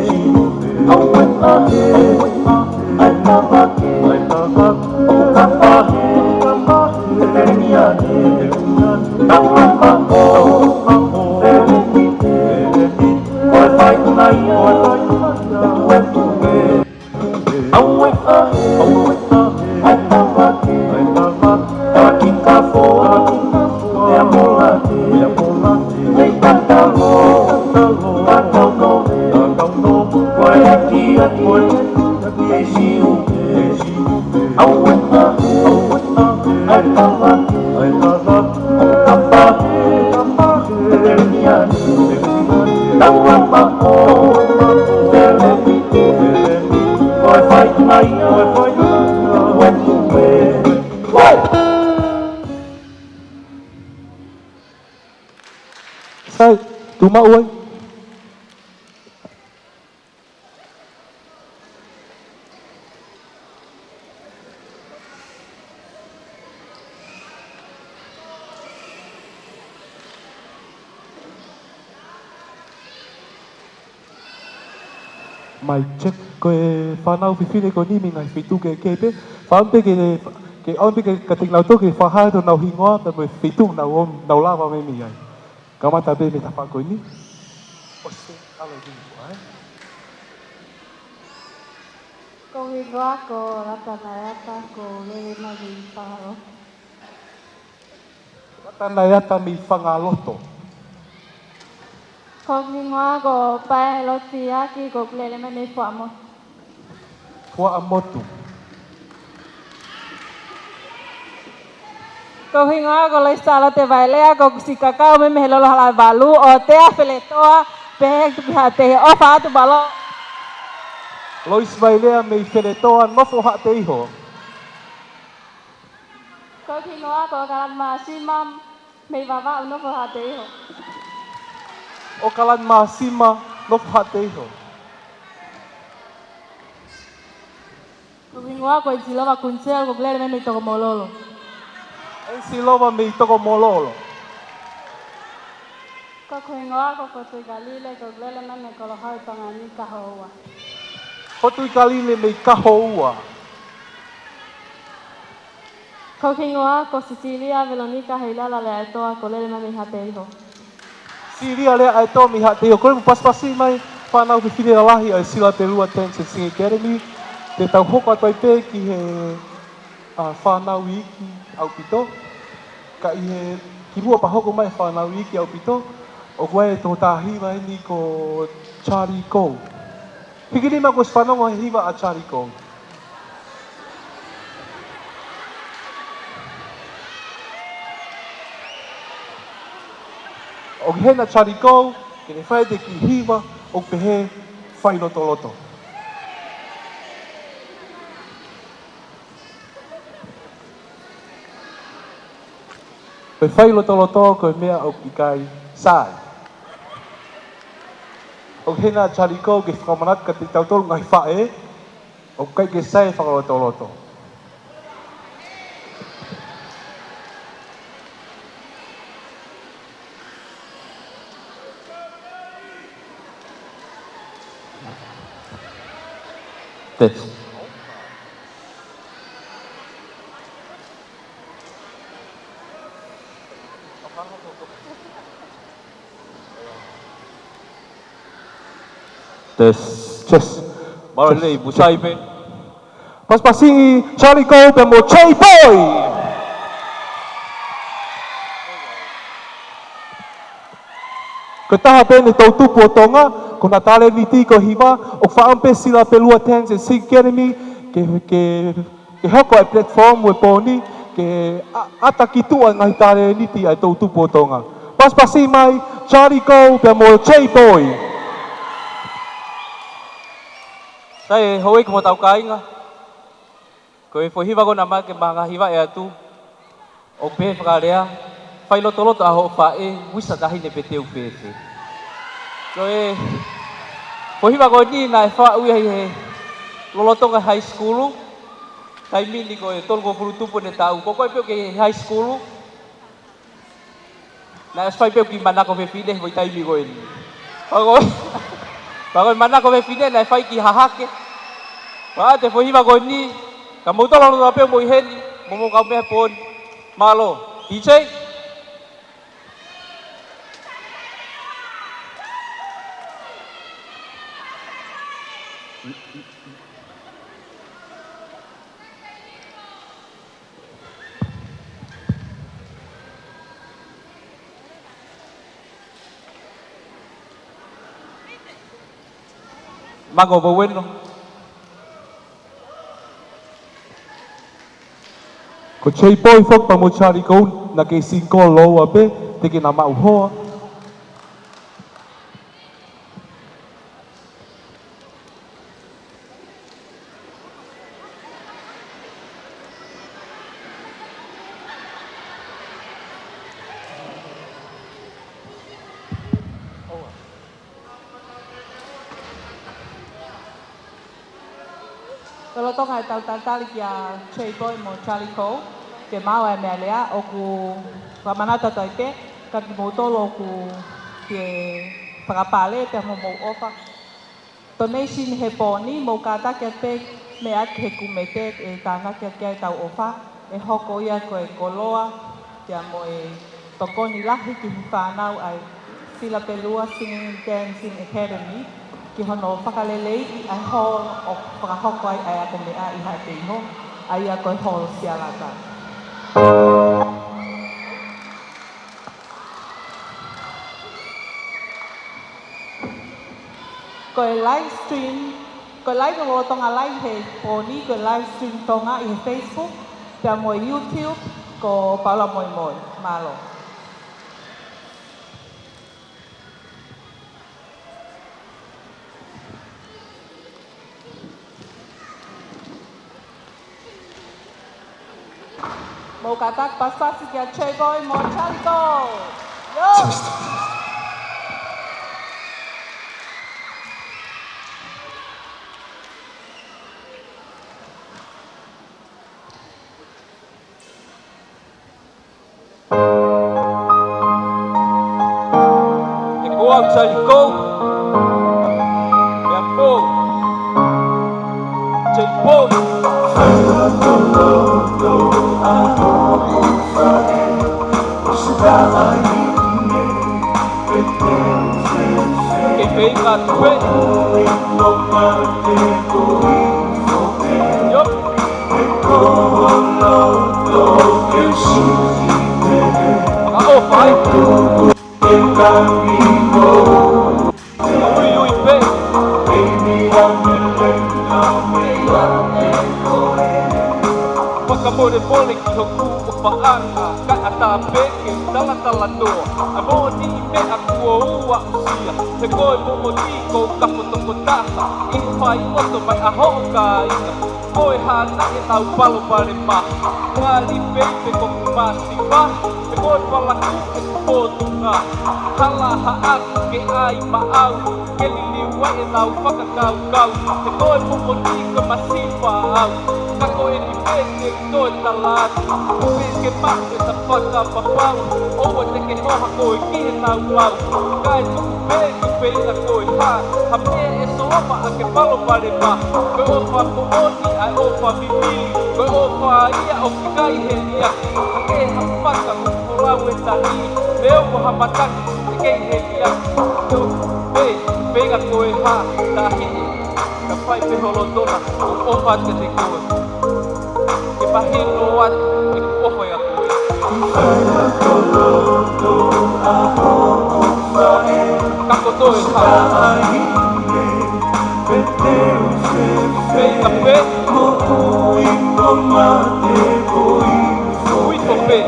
Sai, tuʻu maʻu ai. Mai check, ko e fānau fefine ko eni mei he ngaahi feituʻu kehekehe pē. Fakaʻamu pē ke, ke ʻomi pē ke, kiate kinautolu ke fakahā atu honau hingoa pea mo e feituʻu ʻoku nau, nau lava mei ai. Kamata pē mei he tafaʻaki ko eni. ʻOsi, ʻalu ki ai. Ko hoku hingoa ko Lata Naiata, ʻoku ou lele mai mei Fangaloto. Lata Naiata mei Fangaloto. Ko hoku hingoa ko Pae Lotiaki, ʻoku ou lele mai mei Fuaʻamotu. Fuaʻamotu. Ko hoku hingoa ko Loisi Sālote Vailea, ʻoku ou siʻi kakau mai mei he Lolo Hala ʻe Valu, ʻo Tea Feletoa, pehē ki Haʻateiho, ʻofa atu mālō. Loisi Vailea mei Feletoa, nofo Haʻateiho. Ko hoku hingoa ko ʻOkalani Māsima, mei Vavaʻu, nofo Haʻateiho. ʻOkalani Māsima, nofo Haʻateiho. Ko hoku hingoa ko ʻEnisilova Kuniselu, ʻoku ou lele mai mei Tokomololo. ʻEnisilova mei Tokomololo. Ko hoku hingoa ko Fotuikalile, ʻoku ou lele mai mei Kolohaʻi, Tonga ni, Kahoua. Fotuikalile mei Kahoua. Ko hoku hingoa ko Sisilia Velonika Heilala Leaʻaetoa, ʻoku ou lele mai mei Haʻateiho. Sisilia Leaʻaetoa mei Haʻateiho. Kole ke mou pasipasi mai fānau fefine lalahi ʻo e Silapelua Dance and Singing Academy. Te tau hoko atu ai pē ki he, ʻa, fānau iiki ʻaupito. Ka ʻi he kimuʻa pea hoko mai e fānau iiki ʻaupito, ʻoku ʻi ai e tokotaha hiva eni ko Charlie Cole. Hiki nima kuo ʻosi fanongo he hiva ʻa Charlie Cole. ʻOku ʻi hena Charlie Cole, ke ne fai atu e kiʻi hiva ʻoku pehē Failotoloto. Ko e failotoloto ko e meʻa ʻoku ʻikai sai. ʻOku ʻi hena Charlie Cole ke fakamanatu kiate kitautolu ngaahi faʻē, ʻoku ʻikai ke sai e failotoloto. Test. Test, test. Mālō lelei, mou sai pē. Pasipasi Charlie Cole pea mo Che Boy. Ko e taha pē eni e toʻutupu ʻo Tonga, ko hona talēniti ko e hiva, ʻoku fakaʻamu pē Silapelua Dance and Singing Academy ke, ke, ke hoko e platform ʻo e pō ni, ke ʻa-, ʻata ki tuʻa e ngaahi talēniti ʻa e toʻutupu ʻo Tonga. Pasipasi mai, Charlie Cole pea mo Che Boy. Sai e houʻeiki mo hotau kāinga. Ko e foʻi hiva ko ena ʻoku maʻu ke ma ngaahi hiva ʻe atu. ʻOku pehē fakalea, failotoloto ʻa hoʻo faʻē, wisa taʻahine pē te u fēfē. Ko e foʻi hiva ko eni naʻe faʻu ia ʻi he lolotonga high school, taimi ni ko e tolungofulu tupu ʻene taʻu. Ko koe pē ʻoku ke high school, naʻe ʻosi fai pē ʻeku kiʻi manako fefine he foʻi taimi ko eni. Pea ko, pea ko e manako fefine naʻe fai ki Hahake. Pea ʻoatu e foʻi hiva ko eni, ka mou tolo loto pē mou ʻi heni, mo mou kau mei he pō ni. Mālō. D J? Mango Vaueno. Ko Jay Boy foki pea mo Charlie Cole, naʻa ke single lōua pē, teʻeki ke na maʻu hoa. Lolotonga ʻetau talitali kia Jay Boy mo Charlie Cole, ke maʻu ʻa e meʻalea, ʻoku fakamanatu atu ai pē, ka kimoutolu ʻoku ke fakapale pea mo mou ʻofa. Donation he pō ni, mou kātaki atu pē mei he kōmiti ʻe tānaki atu ki ai ʻetau ʻofa, ʻe hoko ia ko e koloa, pea mo e tokoni lahi ki he fānau ʻa e Sila Pelua Singing and Dancing Academy, ki hono fakaleleiʻi ʻa e holo ʻo fakahoko ai ʻa e ako meʻa ʻi Haʻateiho, ʻa ia ko e holo Sialata. Ko e live stream, ko e live lolotonga live he pō ni, ko e live stream Tonga ʻi he Facebook, pea mo e YouTube, ko Paula Moimoi. Mālō. Mou kātaki pasipasi kia Jay Boy mo Charlie Cole. Yo! Ko au Charlie Cole. Pea mo Jay Boy. Ke pei ka tupe. Yo. Ka ʻofa ai. Ui, ui, pē. Fakamolemole ki hoku ʻofaʻanga, kae ʻatā pē ke talatala noa. ʻA e moʻoni meʻa kuo u aʻusia. He ko e moʻoni ʻoku ou kafo tokotaha ʻi he fai ʻoto mai ʻa hoʻo kāinga. Ko e hā naʻe ʻenau palopalema? Ngali pē pe ko hoku masiva, pe ko e palaku ʻeku pōtunga. Hala haʻaku ke ʻai maʻau, ke liliu ai ʻenau fakakaukau. He ko e moʻoni ko e masiva au, ka ko eni pē te u toe tala atu. Pea ke maʻu ʻeta fakapapau, ʻoua te ke hoha koe ki heʻenau lau. Kae tuku pē ke pehē ko e hā ha meʻa ʻe solova ʻaki e palopalema. Ko e ʻofa moʻoni ʻa e ʻofa vivili. Ko e ʻofa ia ʻoku ʻikai heliaki. Ka ke hafaka mo folau e tani, pea ʻoku hamataki ʻe kei heliaki. Tuku pē, pehē ko e hā, tahi. Ka fai pē holo tona, ʻoku ou ʻofa atu kiate koe. Ke mahino atu ʻeku ʻofa ʻia koe. Ka ko toe hā. Pehē ka pē. Ui ko pē. Ui, ui, pē.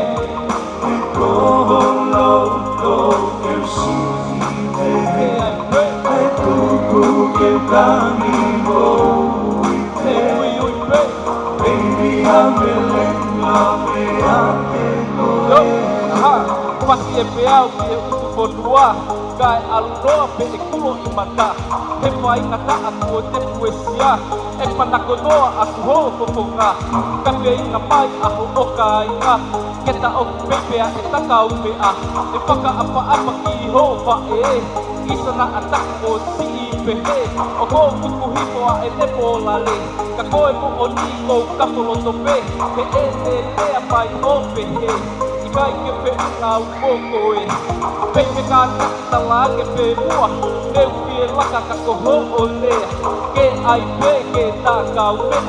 Yo, aha, fasi e peau ki he utu fonua, kae ʻalu noa pē ʻeku loʻimata. He faingataʻa kuo te fuesia, ʻe fanako noa ʻaku holo fofonga. Ka feinga mai ʻa hoʻo kāinga, ke ta ʻoku pehē pē ʻeta kaumeʻa. ʻE fakaʻapaʻapa ki hoʻo faʻē, ʻisa naʻa taku ʻo siʻi pehē. ʻOku ou tuku hifo ʻa ʻene pōlale, ka ko e moʻoni ʻoku ou kafo loto pē, he ʻene lea mai ʻo pehē. ʻIkai ke feʻunga au mo koe. Pehē ka taki tala ke pē muʻa, te u fie laka ka ko hoʻo lea. Ke ʻai pē ke ta kaumeʻa,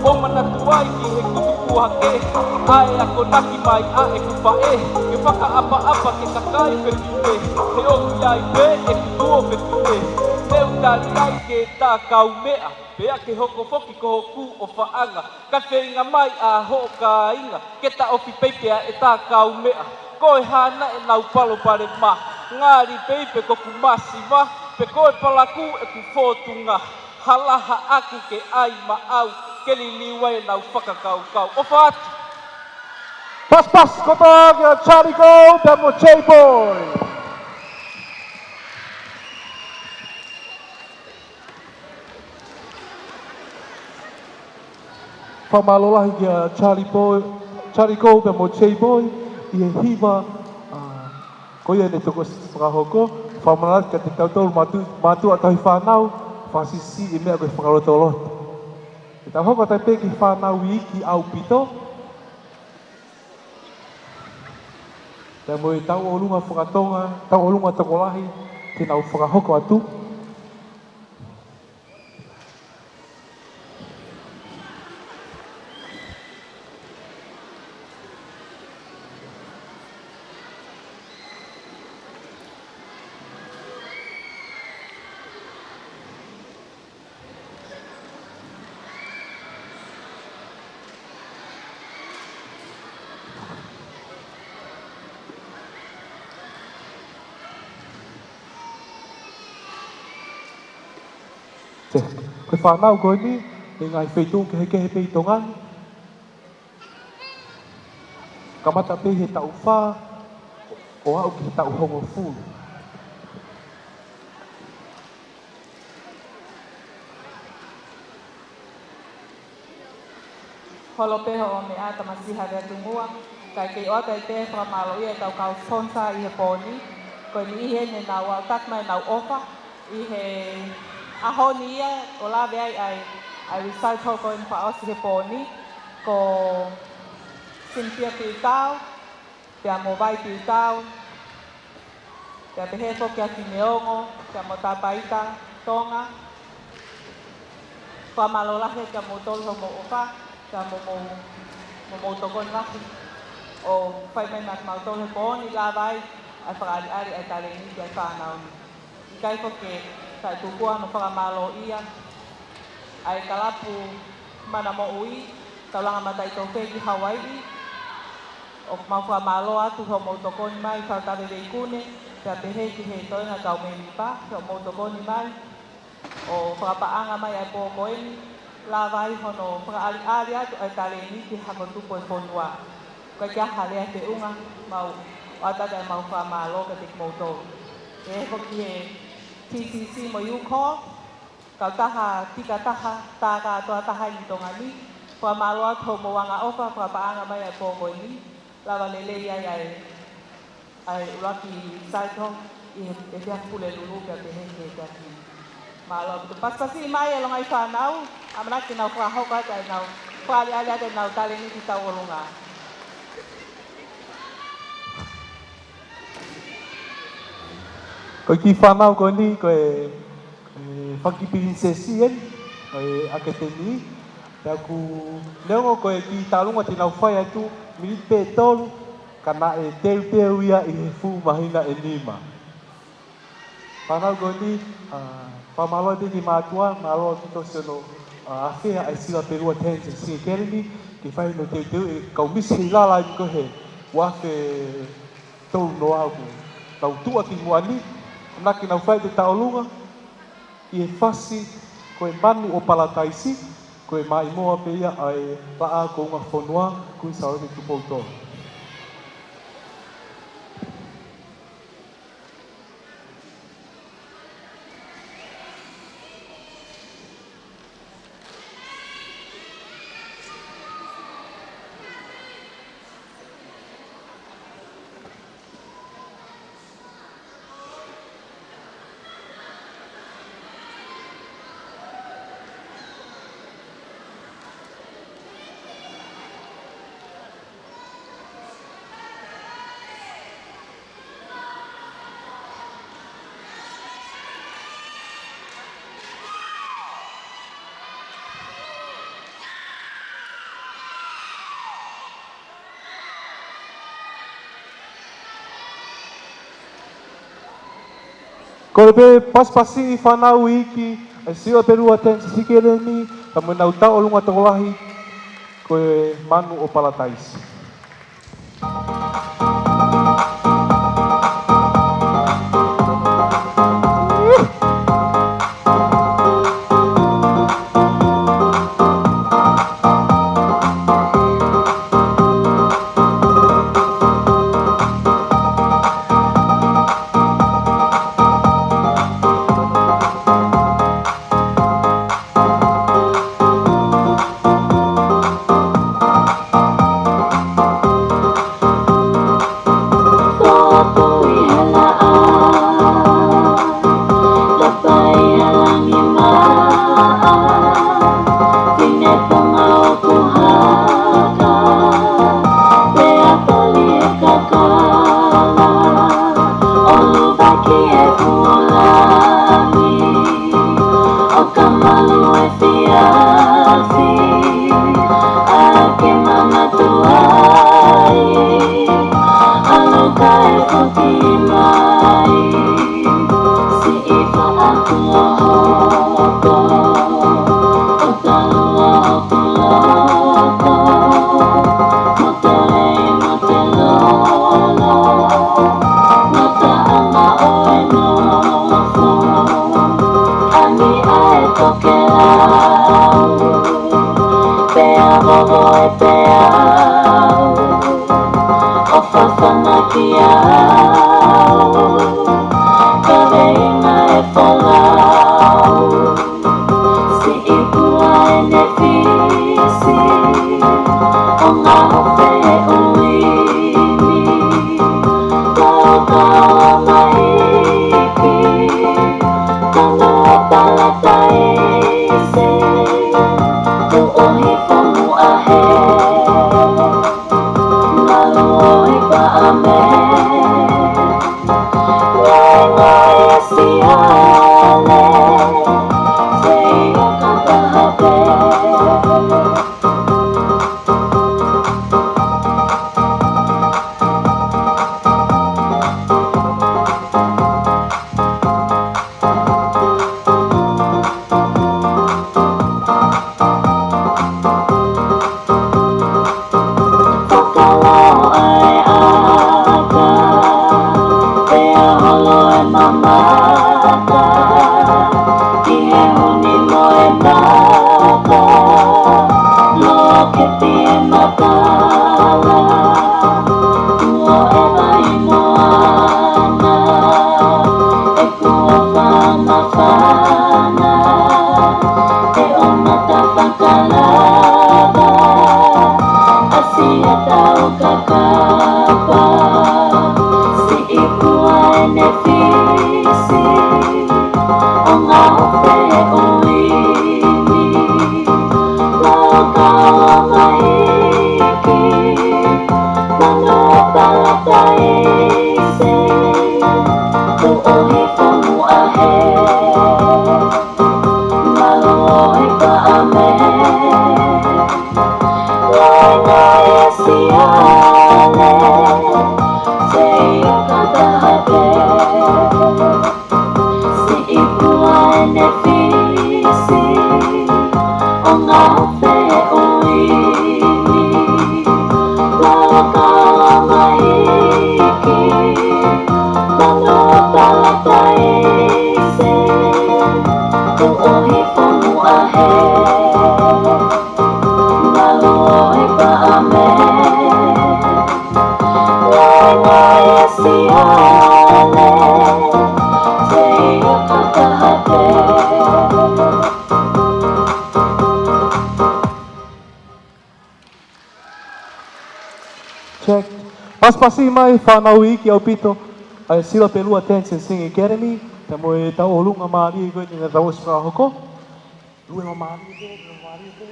ʻo manatu ai ki he kutu kuaʻake. ʻA e akonaki mai ʻa ʻeku faʻē, ke fakaʻapaʻapa ki he kakai fefine. He ʻoku ʻi ai pē ʻeku tuofefine. Te u tali ai ke ta kaumeʻa, pea ke hoko foki ko hoku ʻofaʻanga. Ka feinga mai ʻa hoʻo kāinga ke taʻofi pē pea ʻe ta kaumeʻa. Ko e hā naʻe ʻenau palopalema? Ngali pē pe ko hoku masiva, pe ko e palakū ʻeku fōtunga. Hala haʻaki ke ʻai maʻau, ke liliu ai ʻenau fakakaukau. ʻOfa atu. Pasipasi kotoa kia Charlie Cole pea mo Jay Boy. Fakamālō lahi kia Charlie Boy, Charlie Cole pea mo Jay Boy, ʻi he hiva, ā, ko ia ne tokosiʻi fakahoko. Fakamanatu kiate kitautolu mātu-, mātuʻa tauhi fānau, fakasiʻisiʻi e meʻa ko e fakalotoloto. Ke tau hoko atu pē ki he fānau iiki ʻaupito. Pea mo e tauʻolunga fakatonga, tauʻolunga tokolahi, te nau fakahoko atu. Te, ko e fānau ko eni, ʻi he ngaahi feituʻu kehekehe pē ʻi Tonga ni. Kamata pē he taʻu fā, ʻo aʻu ki he taʻu hongofulu. Holo pē hoʻo meʻa, tamasiʻi Havea Tungua, kae kei ʻoatu ai pē fakamālōʻia ʻetau kau sponsor ʻi he pō ni, ko e niʻihi eni naʻa nau aʻutaki mai ʻenau ʻofa ʻi he ʻaho ni ia ʻo lave ai ʻa e, ʻa e recital ko eni fakaʻosi he pō ni, ko Cynthia Piutau, pea mo Vai Piutau, pea pehē foki kia Fineongo, pea mo Tapaita Tonga. Fakamālō lahi kia moutolu hoʻomou ʻofa, pea mo hoʻomou, mo hoʻomou tokoni lahi ʻo fai mai maʻa kimautolu he pō ni, lava ai ʻa e fakaʻaliʻali ʻa e talēniti ʻa e fānau ni. ʻIkai foki ke taʻetūkua hono fakamālōʻia ʻa e kalapu Mana Moʻui, Taulanga Mataʻitofe ki Hawaiʻi, ʻoku mau fakamālō atu hoʻomou tokoni mai, Faletave Veikune, pea pehē ki he toenga kau mēmipa, hoʻomou tokoni mai ʻo fakapaʻanga mai ʻa e pō ko eni, lava ai hono fakaʻaliʻali atu ʻa e talēniti he hako tupu ʻo e fonua. Ko e kiʻi lea feʻunga, mau ʻoatu ʻa e mau fakamālō kiate kimoutolu. Pehē foki ki he T C C mo e U Corps, kautaha tika taha, tā kātoa taha ʻi Tonga ni, fakamālō atu hoʻomou angaʻofa fakapaʻanga mai ʻa e pō ko eni, lava lelei ai ʻa e, ʻa e ʻuluaki recital ʻi he, he Pulelulu pea pehē ki he Tahi. Mālō ʻaupito. Pasipasi mai e longaʻi fānau, ʻamanaki ke nau fakahoko atu ʻenau fakaʻaliʻali atu ʻenau talēniti tauʻolunga. Ko e kiʻi fānau ko eni, ko e, e, fanga kiʻi pilinisesi eni, ko e ʻAkatemi. Pea ʻoku neongo ko e kiʻi taʻolunga te nau fai atu, miniti pē ʻe tolu, ka naʻe teuteu ia ʻi he fuʻu māhina ʻe nima. Fānau ko eni, ā, fakamālō pē ki he mātuʻa, mālō ʻaupito siʻono, ā, afea ʻa e Sila Pelua Dance and Singing Academy, ke fai hono teuteu ʻe he kau misi ʻi lala eni ko ē he uafe tolu noa ʻoku nau tuʻu ʻi muʻa ni, ʻamanaki ke nau fai atu e taʻolunga ʻi he fasi ko e Manu ʻo Palataisi, ko e maʻimoa pē ia ʻa e Laʻā Kounga Fonua, Kuini Sālote Tupou Tolu. Pea pasipasi ʻi fānau iiki ʻa e Sila Pelua Dance Academy, ka mo ʻenau tauʻolunga tokolahi ko e Manu ʻo Palataisi. Pea vovo e peau, ʻo fafanaki au, kaveinga e folau, siʻi pua ʻene fisi, ʻo ngaofe he ʻuini, kaukau maiki, Tanu ʻo Palataisi, tuʻo hifo muʻa he malu ʻo e paʻame. Ngai ngai e siale, seia ka taha pē. Fakalao ʻa e ʻaka, pea holo e mamata, ki he huni mo e mata, loke pie matala, tuʻo e vai moana, e kuo fanafana, e ʻomata fakalava, ʻasi e tau kakapa, siʻi pua ʻene fisi, ʻo ngaofe he ʻuini, kaukau maiki, Tanu ʻo Palataisi, tuʻo hifo muʻa he malu ʻo e paʻame. Ngai ngai e siale, seia ka taha pē. Siʻi pua ʻene fisi, ʻo ngaofe he ʻuini, kaukau maiki, Tanu ʻo Palataisi, tuʻo hifo muʻa he malu ʻo e paʻame. Ngai ngai e siale, seia ka taha pē. Check. Pasipasi mai fānau iiki ʻaupito ʻa e Sila Pelua Dance and Singing Academy, pea mo e tauʻolunga mālie ko eni naʻa tau ʻosi fakahoko. Lue mālie ko, lue mālie ko.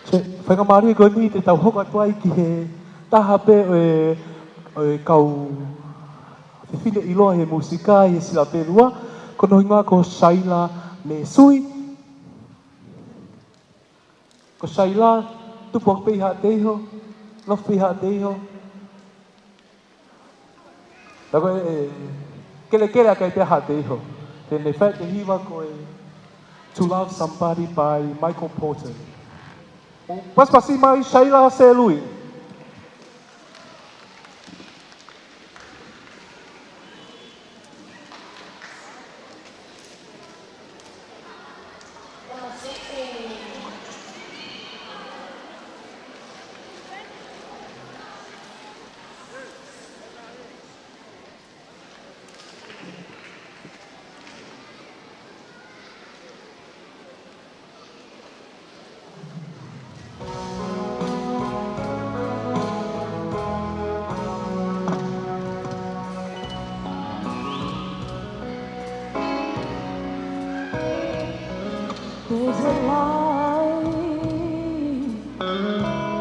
Check. Faingamālie ko eni te tau hoko atu ai ki he taha pē ʻo e, ʻo e kau fefine ʻiloa he mūsika ʻi he Sila Pelua, ko hono hingoa ko Saila Mesui. Ko Saila, tupu ʻi Haʻateiho, nofo ʻi Haʻateiho. Ka ko e, e, kelekele ʻa e kai pea Haʻateiho. Te ne fai ʻa e hiva ko e To Love Somebody by Michael Porter. Pasipasi mai Saila Selui. There's a light,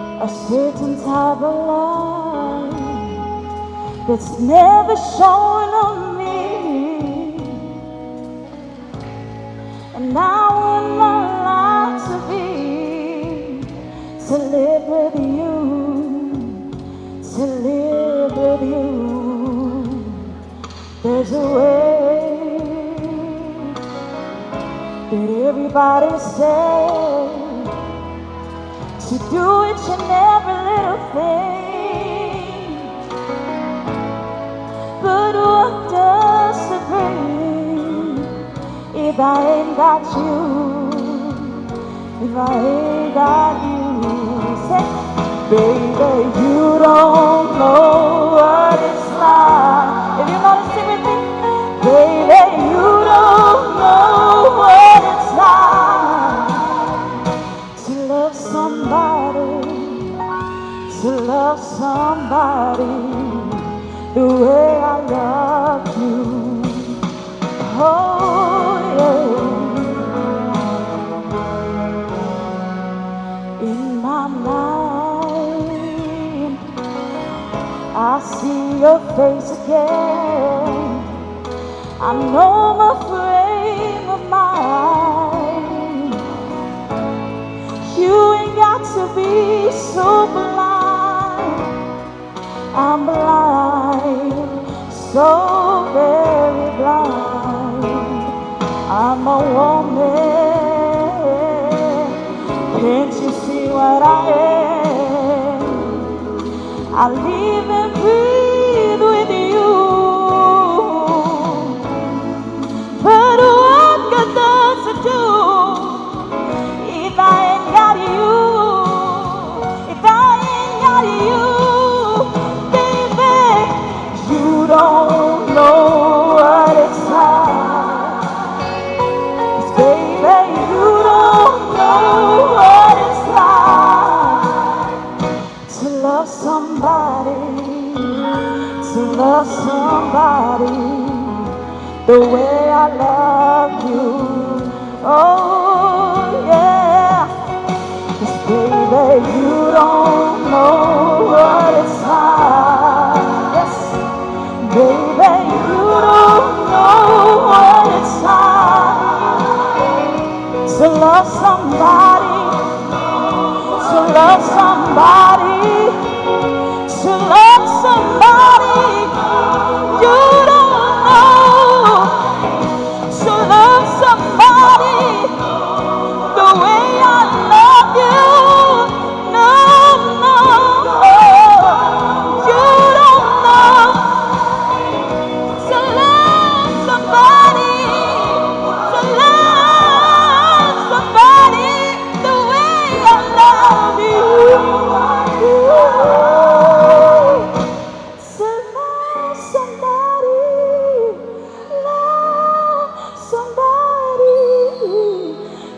a certain type of light that's never shone on me. And I want my life to be to live with you, to live with you. There's a way that everybody says to do each and every little thing. But what does it bring if I ain't got you? If I ain't got you? Say, baby, you don't know what it's like. If you know the secret thing, baby, you don't know what it's like to love somebody, to love somebody the way I love you. Oh, yeah. In my mind, I see your face again. I know my frame of mind. You ain't got to be so blind. I'm blind, so very blind. I'm a woman. Can't you see what I am? I live and breathe with you. But what good does it do if I ain't got you? If I ain't got you, baby, you don't know what it's like. 'Cause baby, you don't know what it's like to love somebody, to love somebody the way I love you. Oh, yeah. 'Cause baby, you don't know what it's like. Yes. Baby, you don't know what it's like to love somebody, to love somebody, to love somebody you don't know. To love somebody the way I love you. No, no, you don't know. To love somebody, to love somebody the way I love you. To love somebody, love somebody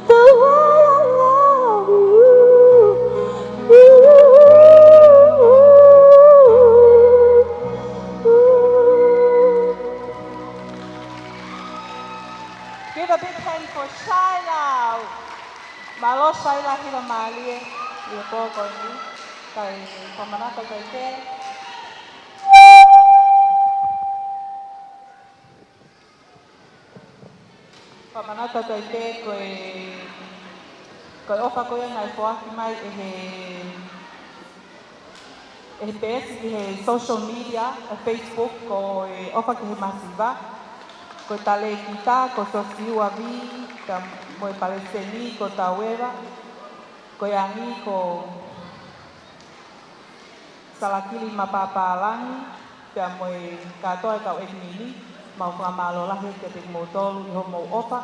the way I love you. Give a big hand for Saila. Mālō Saila, hiva mālie. ʻI he pō ko eni, kae fakamanatu atu ai pē. Fakamanatu atu ai pē ko e, ko e ʻofa ko ia naʻe foaki mai ʻe he, ʻe he peesi ʻi he social media, ʻa e Facebook, ko e ʻofa ki he masiva. Ko e talēkita, ko Sosiua Vī, pea mo e palesiteni, ko Taueva. Ko e angi ko Salakili Mapapālangi, pea mo e kātoa e kau ʻēmini, mau fakamālō lahi kiate kimoutolu ʻi hoʻomou ʻofa,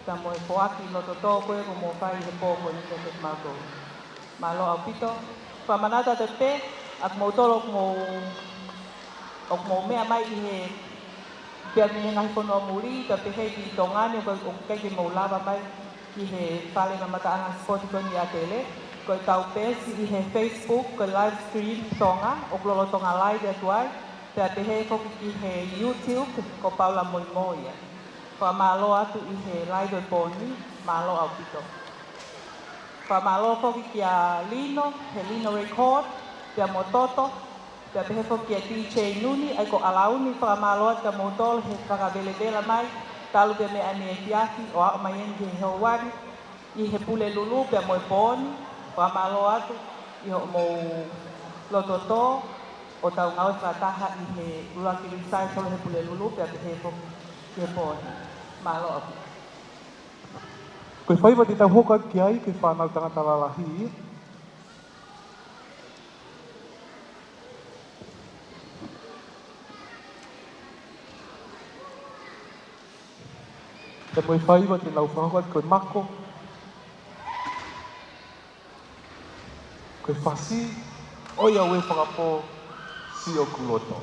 pea mo e foaki loto tō ko ē kuo mou fai he pō ko eni kiate kimautolu. Mālō ʻaupito, fakamanatu atu pē, ʻa kimoutolu ʻoku mou ʻoku mou meʻa mai ʻi he pea mei he ngaahi fonua muli, pea pehē ki Tonga ni ʻoku, ʻoku ʻikai ke mou lava mai ki he fale kamataʻanga sipoti ko eni ʻi ʻAtele. Ko ʻetau peesi ʻi he Facebook, ko e live stream Tonga, ʻoku lolotonga live atu ai, pea pehē foki ki he YouTube, ko Paula Moimoi ia. Fakamālō atu ʻi he live ʻo e pō ni, mālō ʻaupito. Fakamālō foki kia Lino, he Lino Record, pea mo Toto, pea pehē foki kia DJ Nuni, ʻa ia ko ʻAlauni, fakamālō atu kia moutolu he fakavelevela mai, talu pē mei ʻaneefiafi, ʻo aʻu mai eni ki he houa ni, ʻi he Pulelulu, pea mo e pō ni, fakamālō atu, ʻi hoʻomou loto tō, ʻo tau ngāue fakataha ʻi he ʻuluaki recital he Pulelulu, pea pehē foki ki he pō ni. Mālō ʻaupito. Ko e faiva te tau hoko atu ki ai, ko e fānau tangata lalahi ia. Pea mo e faiva te nau fakahoko atu ko e mako. Ko e fasi, ʻoiauē fakapō, siʻoku loto.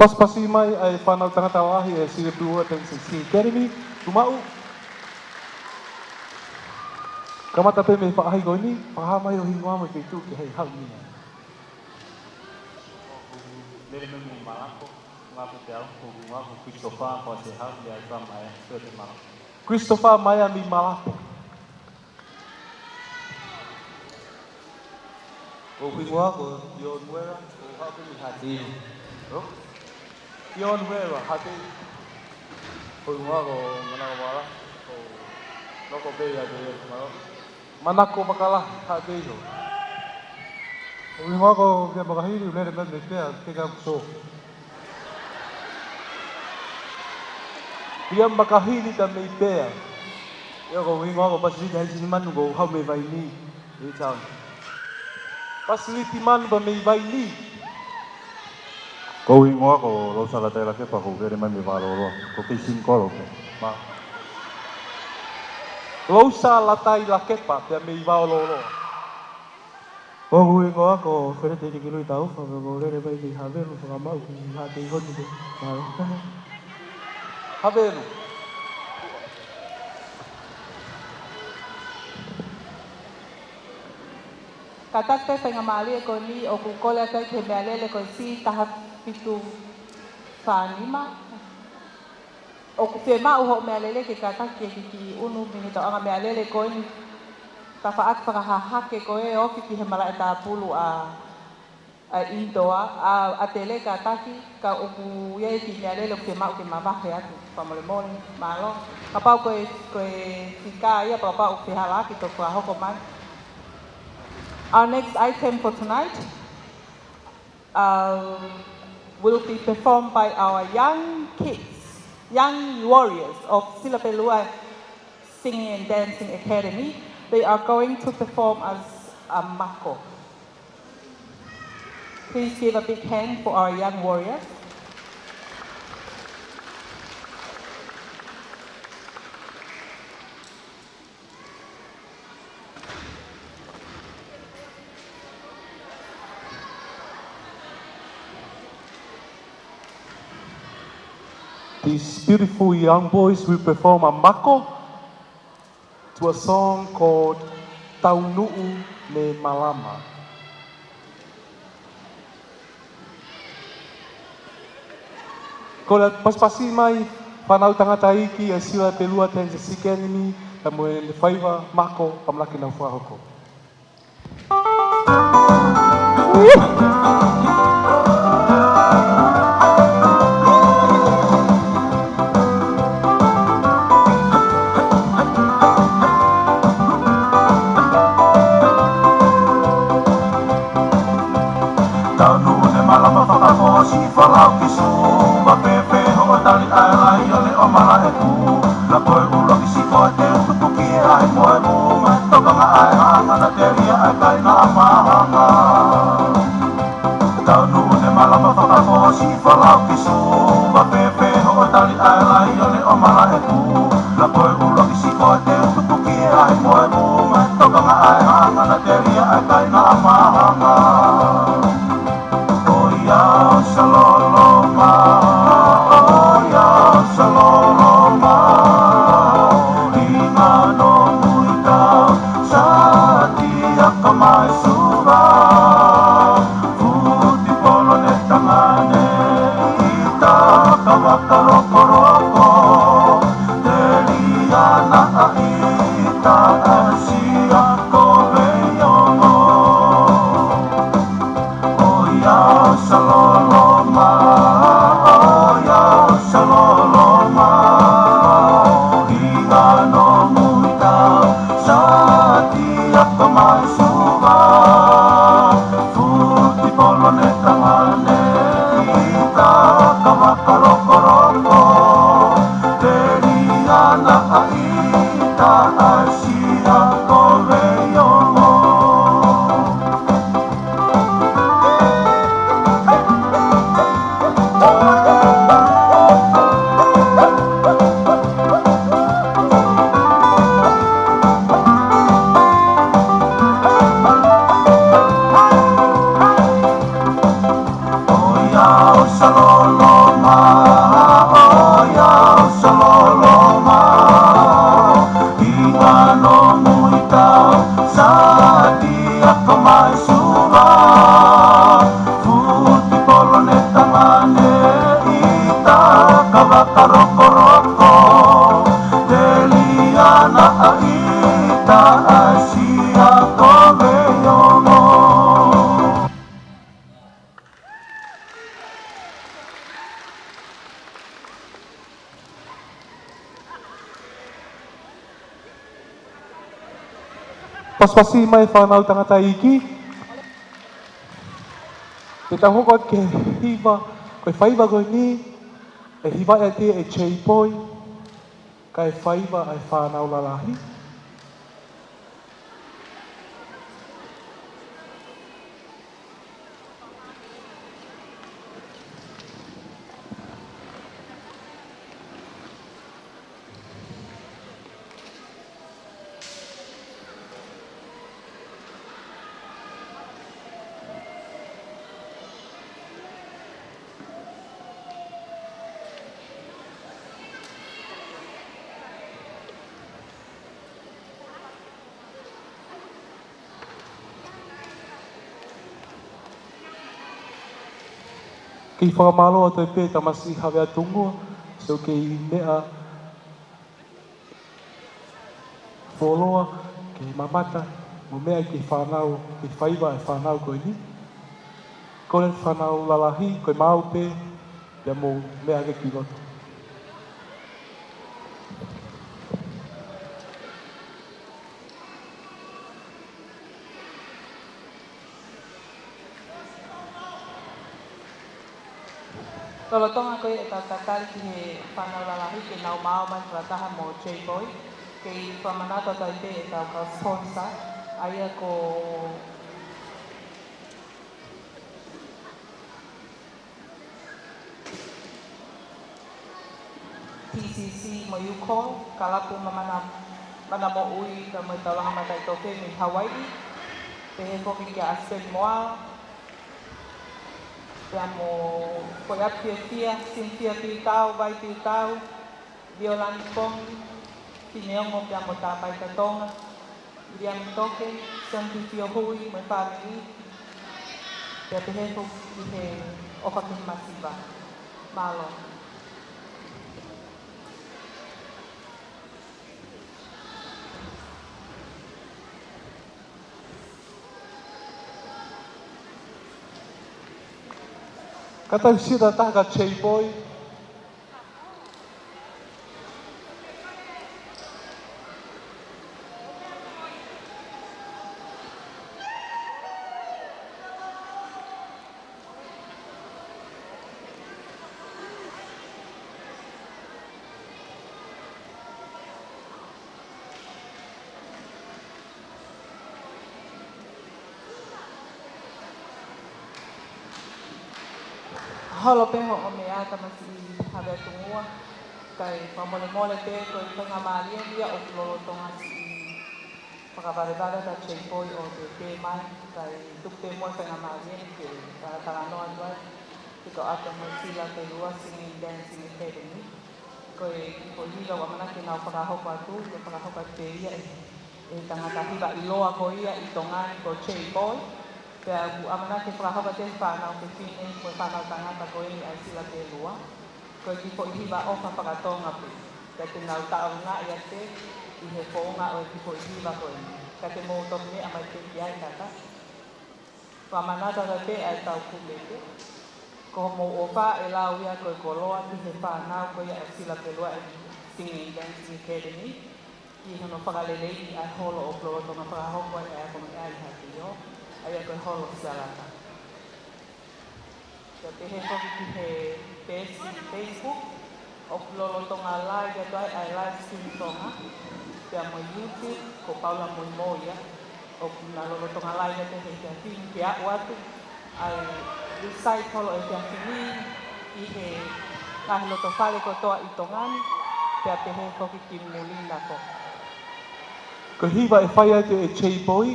Pasipasi mai ʻa e fānau tangata lahi ʻa e Singapore Dance Academy, Tuʻumaʻu. Kamata pē mei he faʻahi ko eni, fakahā mai ho hingoa mo e feituʻu ke haʻu mei ai. Lele mai mei Malapo, ngā pē te au, ko e hingoa ko Christopher, ko e hā, lea ʻa e tama e, ko e te Malapo. Christopher Maea mei Malapo. Ko hoku hingoa ko Ionuela, ko e haʻu pē mei Haʻateiho. Io? Ionuela, Haʻateiho. Ko hoku hingoa ko Manako Vakalahi, ko Noko Bay, Haʻateiho. Manako Vakalahi, Haʻateiho. Ko hoku hingoa ko Kia Makahili, u lele mai mei Pea, ke ka kuso. Ia Makahili ta mei Pea. Ia ko hoku hingoa ko Pasilita Haisini Manu, ko e haʻu mei Vainī, Newtown. Pasiliti Manu pea mei Vainī. Ko hoku hingoa ko Lousa Latai Lakepa, ko u lele mai mei Vaololoa. Ko Keisini Kolo pē. Ma. Lousa Latai Lakepa, pea mei Vaololoa. Ko hoku hingoa ko Felete Nikilui Taufa, pea ko u lele mai mei Havelu, Fakamaʻu ki Haʻateiho ni pē. Mālō. Havelu. Kātaki pē faingamālie ko eni ʻoku kole atu ai ki he meʻalele ko e C taha fitu fā nima. ʻOku fiemaʻu hoʻo meʻalele ke kātaki ke kiʻi ʻunu mei he tauʻanga meʻalele ko eni. Tafaʻaki fakahahake ko ē ofi ki he malaʻe tāpulu ʻa, ʻa Indoa, ʻa, ʻa Tele kātaki, ka ʻoku ʻi ai e kiʻi meʻalele ʻoku fiemaʻu ke mavahe atu, fakamolemole, mālō. Kapau ko e, ko e fika ia, kapau ʻoku fehālaaki, toki fakahoko mai. Our next item for tonight, um, will be performed by our young kids, young warriors of Silapelua Singing and Dancing Academy. They are going to perform as a mako. Please give a big hand for our young warriors. These beautiful young boys will perform a mako to a song called Taunuʻu Ne Malama. Kole atu pasipasi mai fānau tangataʻeiki ʻa e Silapelua Dance Academy, ka mo e faiva mako ʻamanaki nau fakahoko. Taunuʻu ne malama fakamosi falau ki sū, ma pēpē hoʻo tali ʻa e laione ʻo Malaʻekū. Na ko e ʻuluaki siko te u tutuki ai mo e mū, ma tokanga ʻa e hanga na telia ʻa e kaina ʻa Mahanga. Taunuʻu ne malama fakamosi falau ki sū, ma pēpē hoʻo tali ʻa e laione ʻo Malaʻekū. Na ko e ʻuluaki siko te u tutuki ai mo e mū, ma tokanga ʻa e hanga na telia ʻa e kaina ʻa Mahanga. ʻOiausaloloma, ʻoiausaloloma, ʻi ngano muita, Sātiaka mai Suva, Futipolo ne tangane, ʻita ka vaka lokoloko, telia na ʻa ʻita ʻa Sia ko Veiongo. ʻOiausaloloma, ʻoiausaloloma, ʻi ngano muita, Sātiaka mai Suva, Futipolo ne tangane, ʻita ka vaka lokoloko, telia na ʻa ʻita ʻa Sia ko Veiongo. ʻOiausalolo Rokoroko, Leliana ʻAita ʻa Siakomeono. Pasipasi mai fānau tangataʻeiki. Te tau hoko atu ki he hiva, ko e faiva ko eni, ʻe hivaʻi ʻe Jay Boy, kae faiva ʻa e fānau lalahi. Kei fakamālō atu pē tamasiʻi Havea Tungua, so kei meʻa fuoloa, kei mamata, mo meʻa ki he fānau, ki he faiva ʻa e fānau ko eni. Kole fānau lalahi, ko e maau pē, pea mou meʻa hake ki loto. Lolotonga ko ia ʻetau tatali ki he fānau lalahi ke nau maau mai fakataha mo Jay Boy, kei fakamanatu atu ai pē ʻetau kau sponsor, ʻa ia ko T C C mo UCOL, Kalapu Mamana, Mana Moʻui, kae ʻumaʻā e Taulanga Mataʻitofe mei Hawaiʻi, pehē foki kia Aspen Moala, pea mo Koiapi Fiefia, Cynthia Piutau, Vai Piutau, Violani Pongi, Fineongo pea mo Tāpai Tatonga, Viliami Toke, Sione Tufio Hui mo e fāmili, pea pehē foki ki he ʻOfa ki he Masiva. Mālō. Ka tau sio atu ki he Jay Boy. Holo pē hoʻo meʻa tamasiʻi Havea Tungua, kae fakamolemole pē ko e faingamālie ia ʻoku lolotonga siʻi fakavalevale ʻa Jay Boy ʻo tētē mai, kae tuku pē muʻa e faingamālie ni ke talatalanoa atu ai ki he kau ʻapi ʻa Nuʻusila ko e Lua Singing Dancing Academy. Ko e kiʻi foʻi hiva ʻoku ʻamanaki ke nau fakahoko atu, ke fakahoko atu pē ia ʻe he tangata hiva ʻiloa ko ia ʻi Tonga ni ko Jay Boy. Pea ʻoku ʻamanaki ke fakahoko atu ʻe he fānau fefine mo e fānau tangata ko eni ʻa e Sila pē Lua. Ko e kiʻi foʻi hiva ʻofa faka-Tonga pē. Pea te nau taʻongaʻi atu ʻi he founga ʻo e kiʻi foʻi hiva ko eni. Ka te mou toki meʻa mai pē ki ai kātaki. Fakamanatu atu pē ʻa e tau kumete. Ko hoʻomou ʻofa ʻe lau ia ko e koloa ki he fānau ko ia ʻa e Sila pē Lua ʻa e Singing Dancing Academy, ki hono fakaleleiʻi ʻa e holo ʻoku lolotonga fakahoko ai ʻa e ako meʻa ʻi Haʻapiʻo, ʻa ia ko e holo Sialata. Pea pehē foki ki he peesi Facebook, ʻoku lolotonga live atu ai ʻa e live stream Tonga, pea mo e YouTube, ko Paula Moimoia, ʻoku na lolotonga live atu he efiafi ni ke aʻu atu ʻa e recital ʻo e efiafi ni ʻi he ngaahi loto fale kotoa ʻi Tonga ni, pea pehē foki ki muli na foki. Ko e hiva ʻe fai atu ʻe Jay Boy,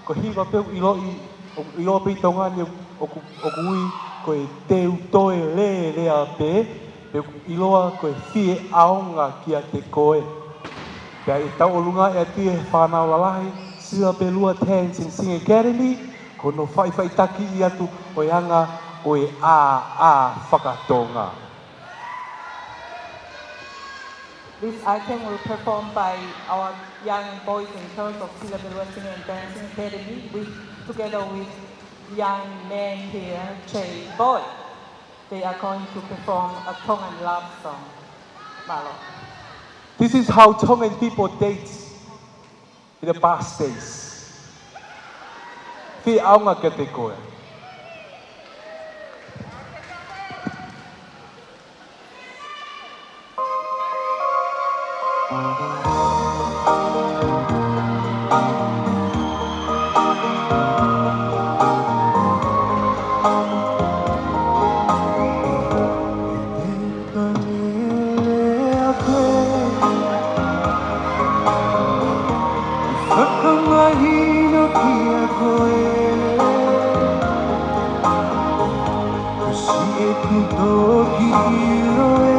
ko e hiva pē ʻoku ʻiloʻi, ʻoku ʻiloa pē ʻi Tonga ni ʻoku, ʻoku ui ko e Teu Toe Lelea Pē, pe ʻoku ʻiloa ko e Fie ʻAonga Kiate Koe. Pea ʻe tauʻolunga atu ʻe he fānau lalahi, Sila pē Lua Dancing Singing Academy, ko hono faʻifaʻitakiʻi atu ʻo e anga ʻo e ʻāʻā faka-Tonga. This item will performed by our young boys and girls of Sila Belua Singing and Dancing Academy with, together with young man here, Jay Boy. They are going to perform a Tongan love song. Mālō. This is how Tongan people date in the past days. Fie ʻaonga kiate koe. Fakamahino kiate koe, ko siʻeku toki ʻilo ē,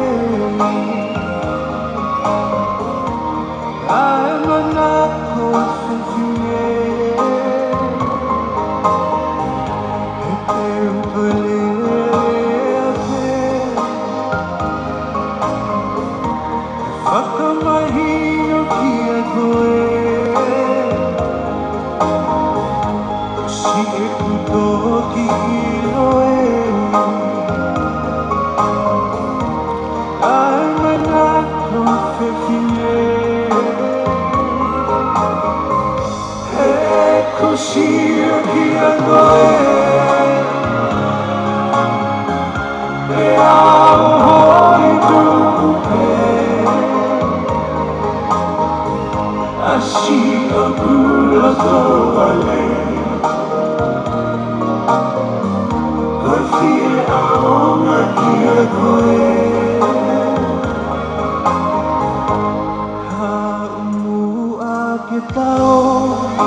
ʻa e manako fefine, he te u pehē ʻa pē, fakamahino kiate koe, ko siʻeku toki ʻilo ē, ʻa e manako fefine, he ʻoku ou sio kiate koe, pea u holi tuku pē ʻa siʻoku loto vale, ko e fie ʻaonga kiate koe. Haʻu muʻa ke tau ō,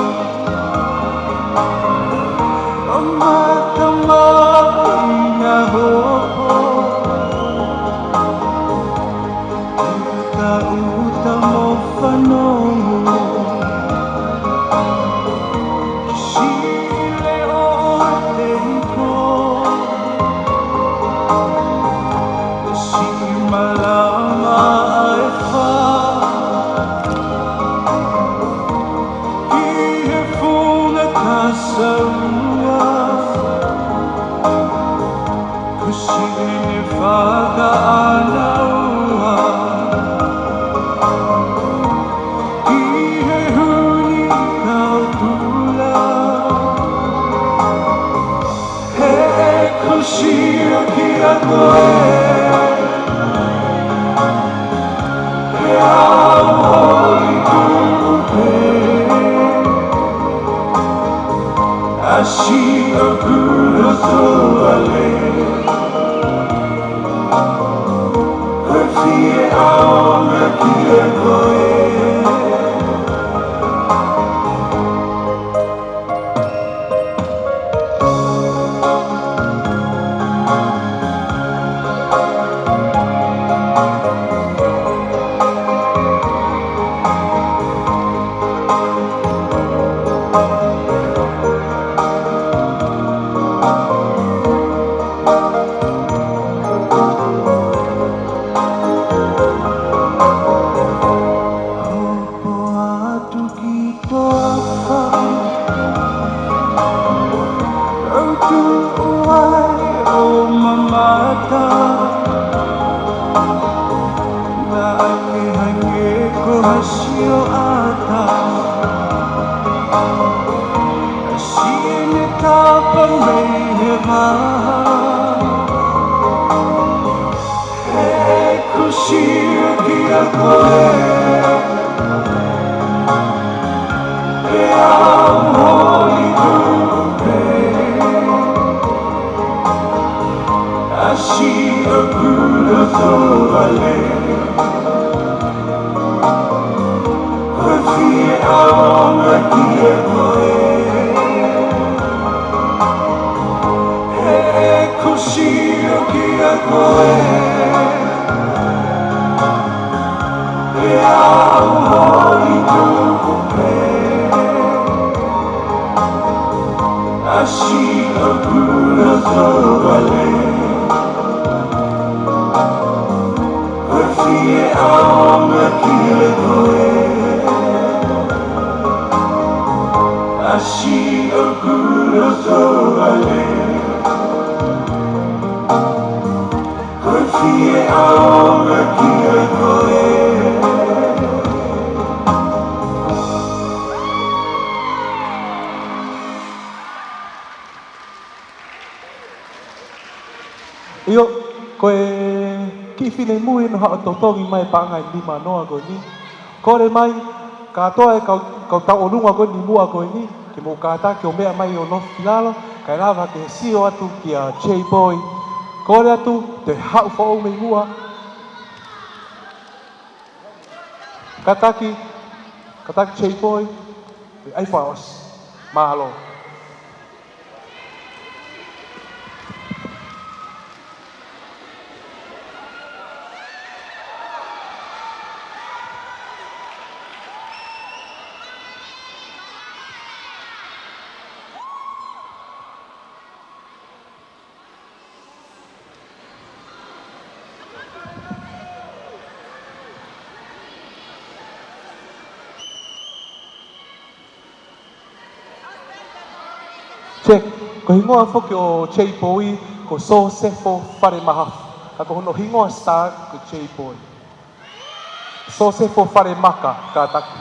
ʻo mata mai na hopo, ʻuta ʻuta mo fanongo, ki siʻi leʻo ʻo e teiko, siʻi malanga ʻa e fā, ki he funga kasaua, ko siʻene fakaʻānaua, ki he huni kaukula. He ʻoku ou sio kiate koe, pea u holi tuku pē ʻa siʻoku loto vale, ko e fie ʻaonga kiate koe. Hopo atu ki toafa, ʻo tuʻu ai ʻo mamata, naʻa ke hangē ko ha sioʻata, siʻene tapa mei he vā. He ʻoku ou sio kiate koe, pea u holi tuku pē ʻa siʻoku loto vale, ko e fie ʻaonga kiate koe. He ʻoku ou sio kiate koe, pea u holi tuku pē ʻa siʻoku loto vale, ko e ʻAonga kia koe, ʻasi ʻoku loto vale. Ko e fie ʻaonga kia koe. ʻIo, ko e kiʻi finemui naʻe haʻu ʻo totongi mai paʻanga ʻe nimanoa ko eni. Kole mai, kātoa e kau, kau tauʻolunga ko eni muʻa ko eni, ke mou kātaki ʻo meʻa mai ʻo nofo ki lalo, kae lava ke sio atu kia Jay Boy. Kole atu, te haʻu foʻou mei muʻa. Kātaki, kātaki Jay Boy, ʻai fakaʻosi. Mālō. Check. Ko e hingoa foki ʻo Jay Boy, ko Sosefo Falemahafu. Ka ko hono hingoa star ko Jay Boy. Sosefo Falemaka, kātaki.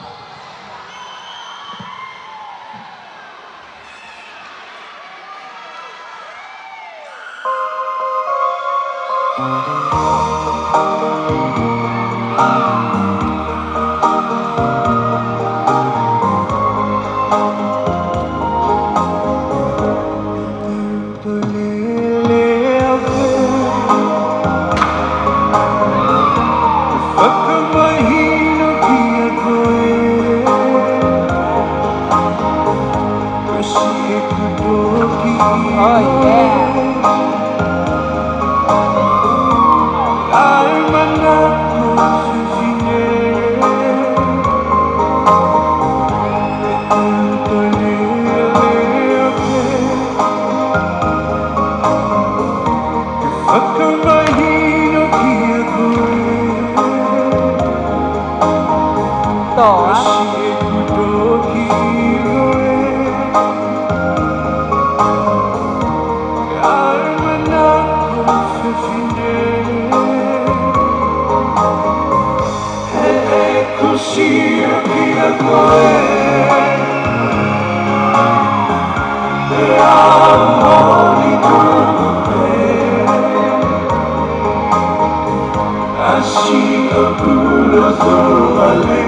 Oh, yeah. Fakamahino kia koe. Tō, ā? Kasi ʻeku toki ʻiloʻi. ʻAi manako fefine. He ʻeku sio kia koe. He ʻaho ni kuku pē. ʻAsi ʻoku loto vale.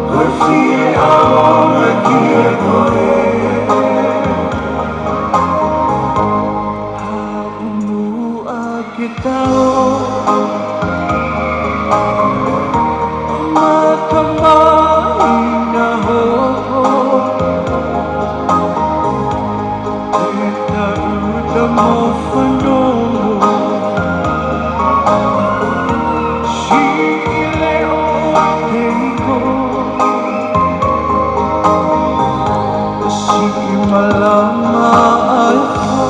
Ko e fie ʻaonga kia koe. Haʻu muʻa ke tau matamai na hopo. Te tau ta mo fanongo. Siʻi leʻo teiko. Siʻi malama ʻaifa.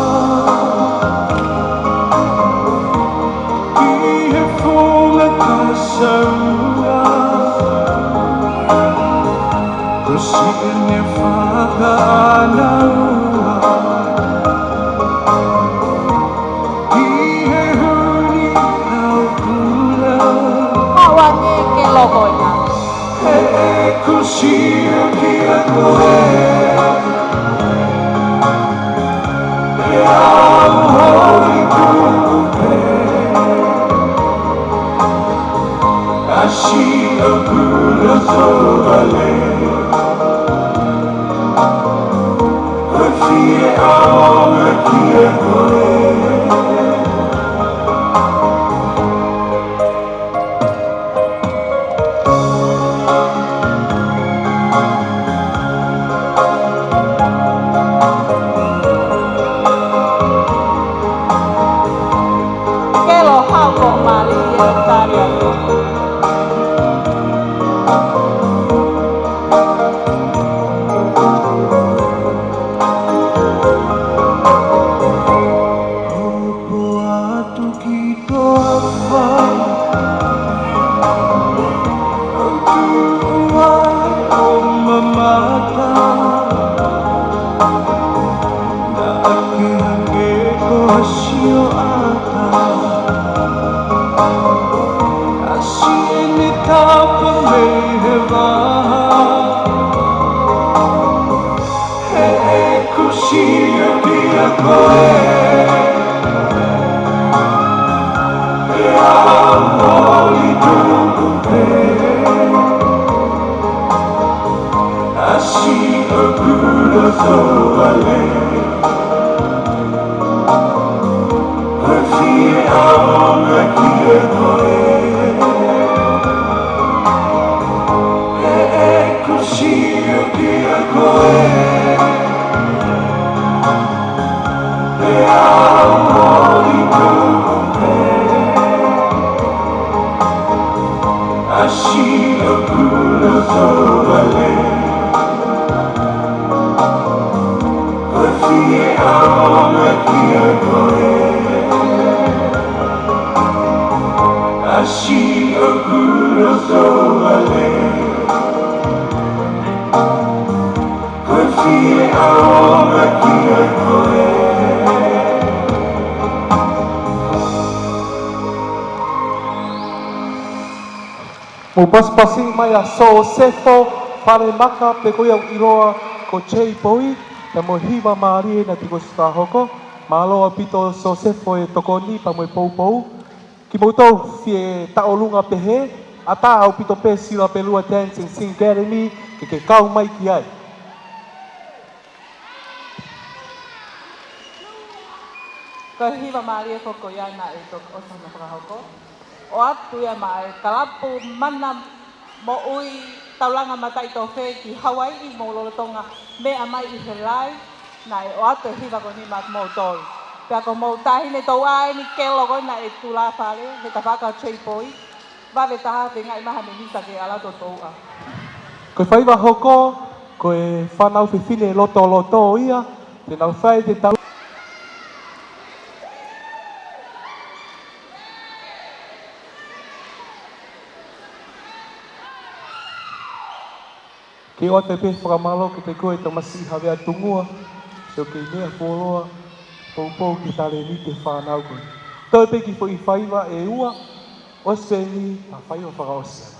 ʻI he funga kasaua. Ko siʻene fakaʻānaua. ʻI he huni ʻaupula. Haʻu ange ke loko ina. He ʻeku sio kia koe. He ʻaho ni kuku pē. ʻAsi ʻoku loto vale. Ko e fie ʻaonga kia koe. Kelo hako mali e talia. Hopo atu ki Sini tapa mei he vā, he ʻeku sio kia koe, he ʻaho ʻoku tuʻu pē, ʻasi ʻoku loto vale. Ko e fie ʻaonga kia koe, he ʻeku sio kia koe, he ʻaho ʻoku tuʻu pē, ʻasi ʻoku loto vale. Ko e fie ʻaonga kia koe, ʻasi ʻoku loto vale. Ko e fie ʻaonga kia koe, Mou pasipasi mai ʻa Sosefo Falemaka, pe ko ia ʻoku ʻiloa ko Jay Boy, pea mo e hiva mālie naʻe toki ʻosi fakahoko. Mālō ʻaupito Sosefo e tokoni pea mo e poupou. Kimoutolu fie taʻolunga pehē, ʻatā ʻaupito pē Sila Pelua Dance and Singing Academy ke ke kau mai ki ai. Ko e hiva mālie foki ko ia naʻe toki ʻosi hono fakahoko. ʻOatu ia maʻa e kalapu Mana Moʻui Taulanga Mataʻitofe ki Hauaiʻi, mou lolotonga meʻa mai ʻi he live, naʻe ʻoatu e hiva ko eni maʻa moutolu. Pea ko homou taʻahine touʻā eni, Kelo, ko ē naʻe tulāfale he tafaʻaki ʻo Jay Boy. Vave taha, feingaʻi mai ha minisitā ke ʻalu atu ʻo touʻa. Ko e faiva hoko, ko e fānau fefine lotoloto ia, te nau fai ʻetau Ke ʻoatu pē fakamālō kiate koe Tamasiʻi Havea Tungua, sio ki he meʻa fuoloa, poupou ki he talēniti e fānau ko ē. Toe pē kiʻi foʻi faiva ʻe ua, ʻosi pē eni, pea faiva fakaʻosi ʻana.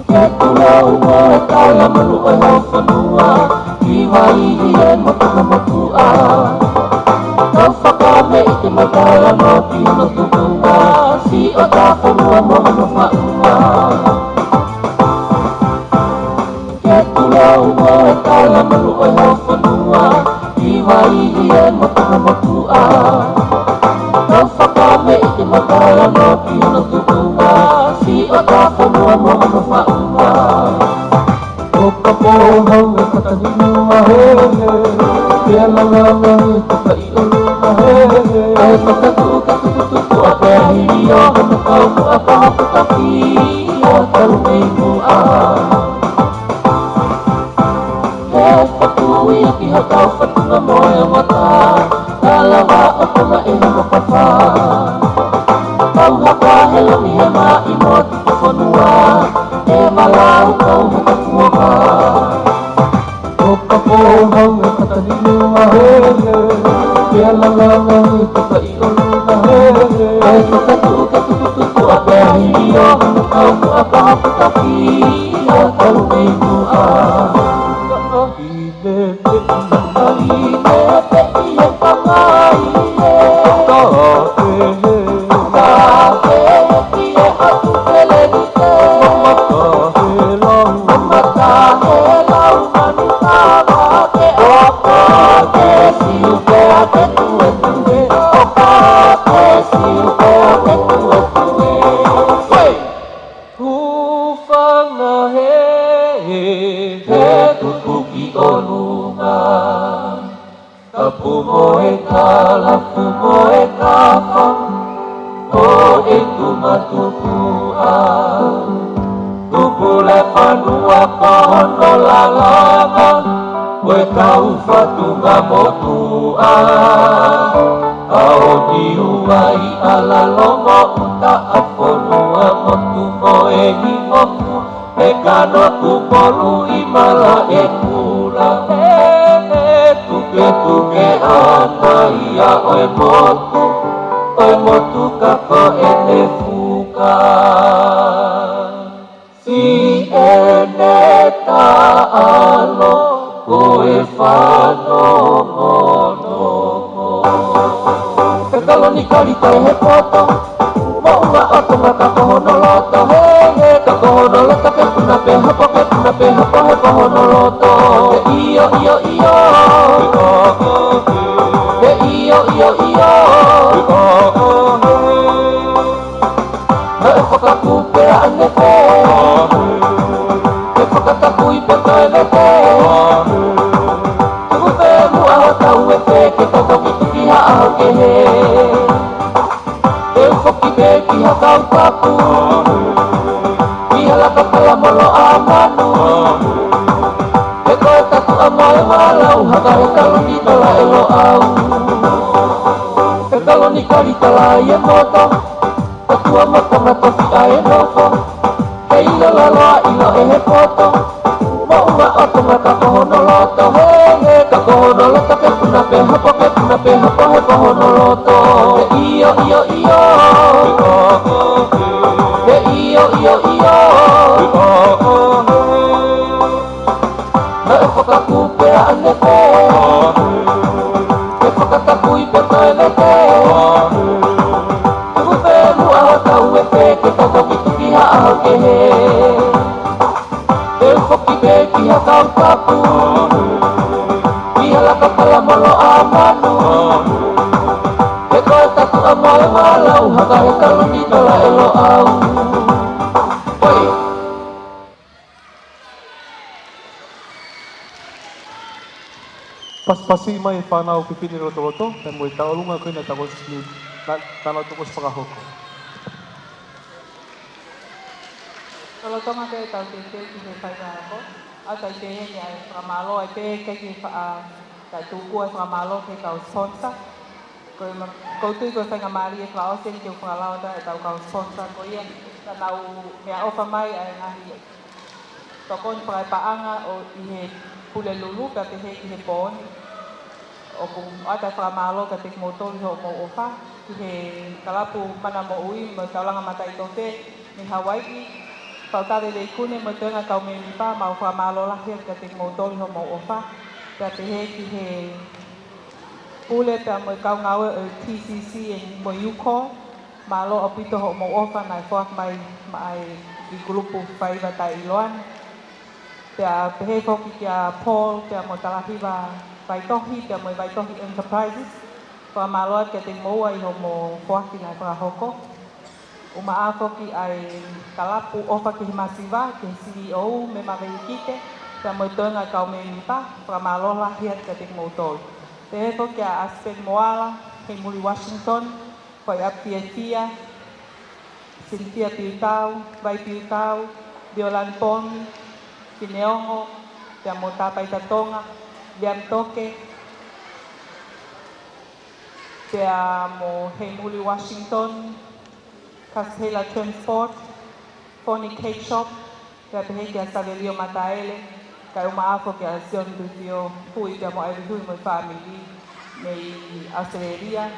Ke tulau mo e taulamalu ʻo e hau fonua, ki Vaiʻi e motuʻa motuʻa. Tau fakameʻite mo talanoa ki hono tuʻunga, siʻotau fonua mo hono faʻunga. Ke tulau mo e taulamalu ʻo e hau fonua, ki Vaiʻi e motuʻa motuʻa. Tau fakameʻite mo talanoa ki hono tuʻunga, siʻotau fonua mo hono faʻunga. ʻO ka pō hau e kata ninu mahehe, pea langa mahe ka kai ʻolu mahehe. ʻAi ka katu ka tukutuku a pea hili ʻo hono kau muʻa ka hoku taki, ʻa talu mei muʻa. He fatu ia ki hotau fatunga mo e ongata, ka lava ʻo konga ʻi hono kapa. Kau haka he langi he maʻi mo tuku fonua, he malau kau haka kuonga. ʻO ka pō hau e kata ninu mahehe, pea langa mahe ka kai ʻolu mahehe. ʻAi ka katu ka tukutuku a pea hili ʻo hono kau muʻa ka hoku taki, ʻa talu mei muʻa. ʻIne peʻi. ʻIne peʻi e pangai e. Ka pehe. Ka pehe ki he ʻotu peleni te. Mamata he lau. Mamata he lau manu tava ke ʻoka ke siu pea ke tuetue. ʻOka ke siu pea ke tuetue. Hei! Hūfanga He tutuki ʻolunga, kapu mo e kalafu mo e kafa, ʻo e tuma tupuʻa. Tupu le fanua ko hono lalanga, ko e kau fatunga motuʻa. ʻA o ni uai ʻa lalo mo ʻuta ʻa fonua motu mo e hingofu, e kano kupolu ʻi mala e kula. E, e, tuke, tuke ʻana ia ʻo e motu, ʻo e motu ka ko ʻene fuka. Siʻene taʻalo ko e fanongonongo. Ke taloni kalita he poto, moʻunga ʻo Tonga ka ko hono loto, he, he, ka ko hono loto ke puna pē hopo, ke puna pē hopo, he ko hono loto. Ke ʻio, ʻio, ʻio. Ke ʻio, ʻio, ʻio. Naʻe fakakupu pea ʻanefē, ke fakatapui pē toe vete. Tuku pē muʻa hotau uefe ke tau toki tuki ha ʻaho kehe. Ke u foki pē ki ha kau tapu, ki ha laka pala molo ʻa manu. He ko e tatu ʻa mai malau, haka he taloni tala ʻe Loʻau. He taloni kali tala ʻi he moto, ʻOtua mo Tonga tofi ʻa e nofo. Ke ʻilo lalo ʻa ʻilo ʻe he poto. Moʻunga ʻo Tonga ka ko hono loto. He, he, ka ko hono loto ke puna pē hopo, ke puna pē hopo, he ko hono loto. Ke ʻio, ʻio, ʻio. Ke ʻio, ʻio, ʻio. Naʻe fakakupu pea ʻanefē, ke fakatapui pē toe vete. Tuku pē muʻa hotau uefe ke tau toki tuki ha ʻaho kehe. Ke u foki pē ki ha kau tapu, ki ha laka pala molo ʻa manu. He ko e tatu ʻa mai malau, haka he taloni tala ʻe Loʻau. Oi. Pasipasi mai e fānau fefine lotoloto, pea mo e tauʻolunga ko ena tau ʻosi, na, na, na tau ʻosi fakahoko. Lolotonga pē ʻetau teuteu ki he faiva ako, ʻoku tau teuteu ʻa e fakamālō, ʻa e pē ke ki he fa-, ʻa, tau tuku ʻa e fakamālō ki he kau sponsor. Ko e ma-, ʻoku ou tui ko e faingamālie fakaʻosi eni ke u fakalahi atu ʻetau kau sponsor ko ia, naʻa nau meʻaʻofa mai ʻa e ngaahi tokoni fakaepaʻanga ʻo ʻi he Pulelulu pea pehē ki he pooni. ʻOku ʻoatu ʻa e fakamālō kiate kimoutolu ʻi hoʻomou ʻofa, ki he kalapu Mana Moʻui mo e Taulanga Mataʻitofe mei Hawaiʻi, Fautave Veikune mo e toenga kau mēmipa, mau fakamālō lahi atu kiate kimoutolu ʻi hoʻomou ʻofa, pea pehē ki he pule pea mo e kau ngāue ʻo e TCC mo e UCORE, mālō ʻaupito hoʻomou ʻofa naʻe foaki mai maʻa e kulupu faiva taʻeʻiloa ni. Pea pehē foki kia Paul, pea mo Talahiva Vaitohi, pea mo e Vaitohi Enterprises, fakamālō atu kiate kimoua ʻi hoʻomou foaki naʻe fakahoko. ʻUmaʻā foki ʻa e kalapu ʻOfa ki he Masiva, ki he CEO, Mema Veikite, pea mo e toenga kau mēmipa, fakamālō lahi atu kiate kimoutolu. Pehē foki kia Aspen Moala, Heimuli Washington, Koiapi Fiefia, Cynthia Piutau, Vai Piutau, Violani Pongi, Fineongo, pea mo Tāpaita Tonga, Liam Toke, pea mo Heimuli Washington, Kasihela Transport, Foni Cake Shop, pea pehē kia Savelio Mataele, kae ʻumaʻā foki kia Sion Tufio Hui pea mo ʻAivi Hui mo e fāmili mei ʻAositelēlia,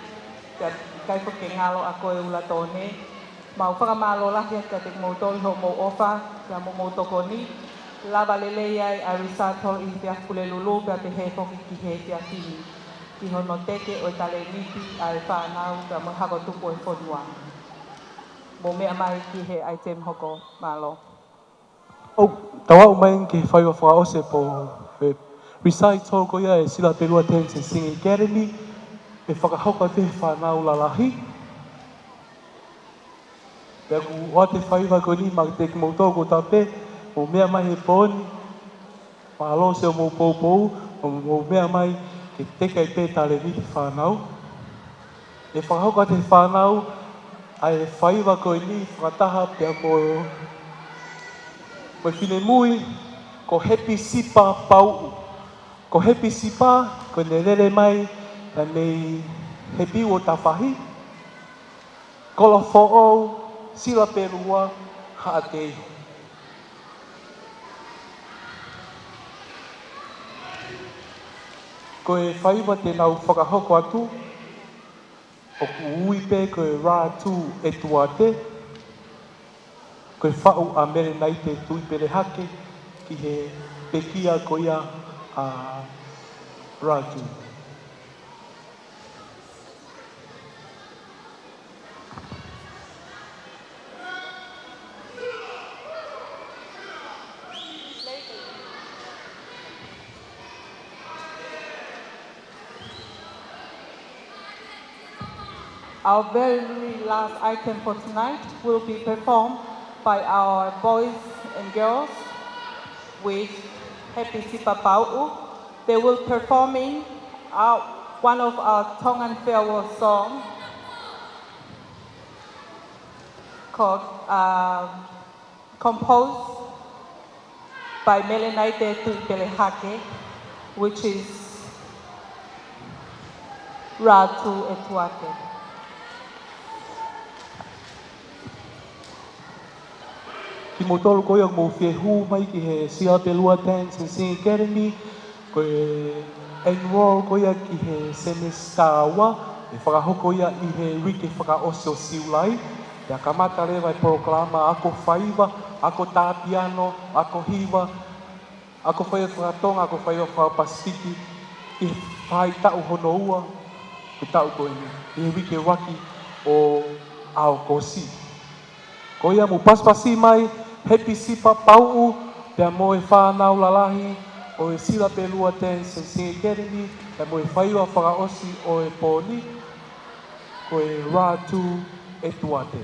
pea ʻikai foki ke ngalo ʻa koe Ula Tone. Mau fakamālō lahi atu kiate kimoutolu ʻi hoʻomou ʻofa, pea mo hoʻomou tokoni, lava lelei ai ʻa e recital ʻi he efiafi Pulelulu, pea pehē foki ki he efiafi ni, ki hono teke ʻo e talēniti ʻa e fānau, pea mo e hako tupu ʻo e fonua. Mou meʻa mai ki he item hoko, mālō. ʻOku tau aʻu mai ki he faiva fakaʻosi e pō, e recital ko ia ʻa e Sila Pelua Dance and Singing Academy, ʻe fakahoko atu ʻe he fānau lalahi. Pea ʻoku ʻoatu e faiva ko eni maʻa kimoutolu kotoa pē, mou meʻa mai he pō ni, Mālō siʻomou poupou, ʻo mou meʻa mai ke teka ai pē talēniti fānau. ʻE fakahoko atu ʻe he fānau ʻa e faiva ko eni fakataha pea mo, mo e finemui ko Hepisipa Pauʻu. Ko Hepisipa, ko ʻene lele mai pea mei Hepiuo Tafahi, Kolofoʻou, Silapelua, Haʻateiho. Ko e faiva te nau fakahoko atu, ʻoku ui pē ko e Ratu ʻEtuate, ko e faʻu ʻa Melenaite Tuʻipelehake ki he pekia ko ia ʻa Ratu. Our very last item for tonight will be performed by our boys and girls with Hepisipa Pauʻu. They will performing our, one of our Tongan farewell song called, um, composed by Melenaite Tuʻipelehake, which is Ratu ʻEtuate. Kimoutolu ko ia ʻoku mou fie hū mai ki he Silapelua Dance and Singing Academy, ko e enroll ko ia ki he semester ua, ʻe fakahoko ia ʻi he uike fakaʻosi ʻo Siulai. Pea kamata leva e polokalama ako faiva, ako tā piano, ako hiva, ako faiva fakatonga, ako faiva fakapasifiki, ʻi he faʻahitaʻu hono ua, ko e taʻu ko eni, ʻi he uike ʻuluaki ʻo ʻAokosi. Ko ia mou pasipasi mai, Hepisipa Pauʻu, pea mo e fānau lalahi ʻo e Silapelua Dance and Singing Academy, pea mo e faiva fakaʻosi ʻo e pō ni, ko e Ratu ʻEtuate.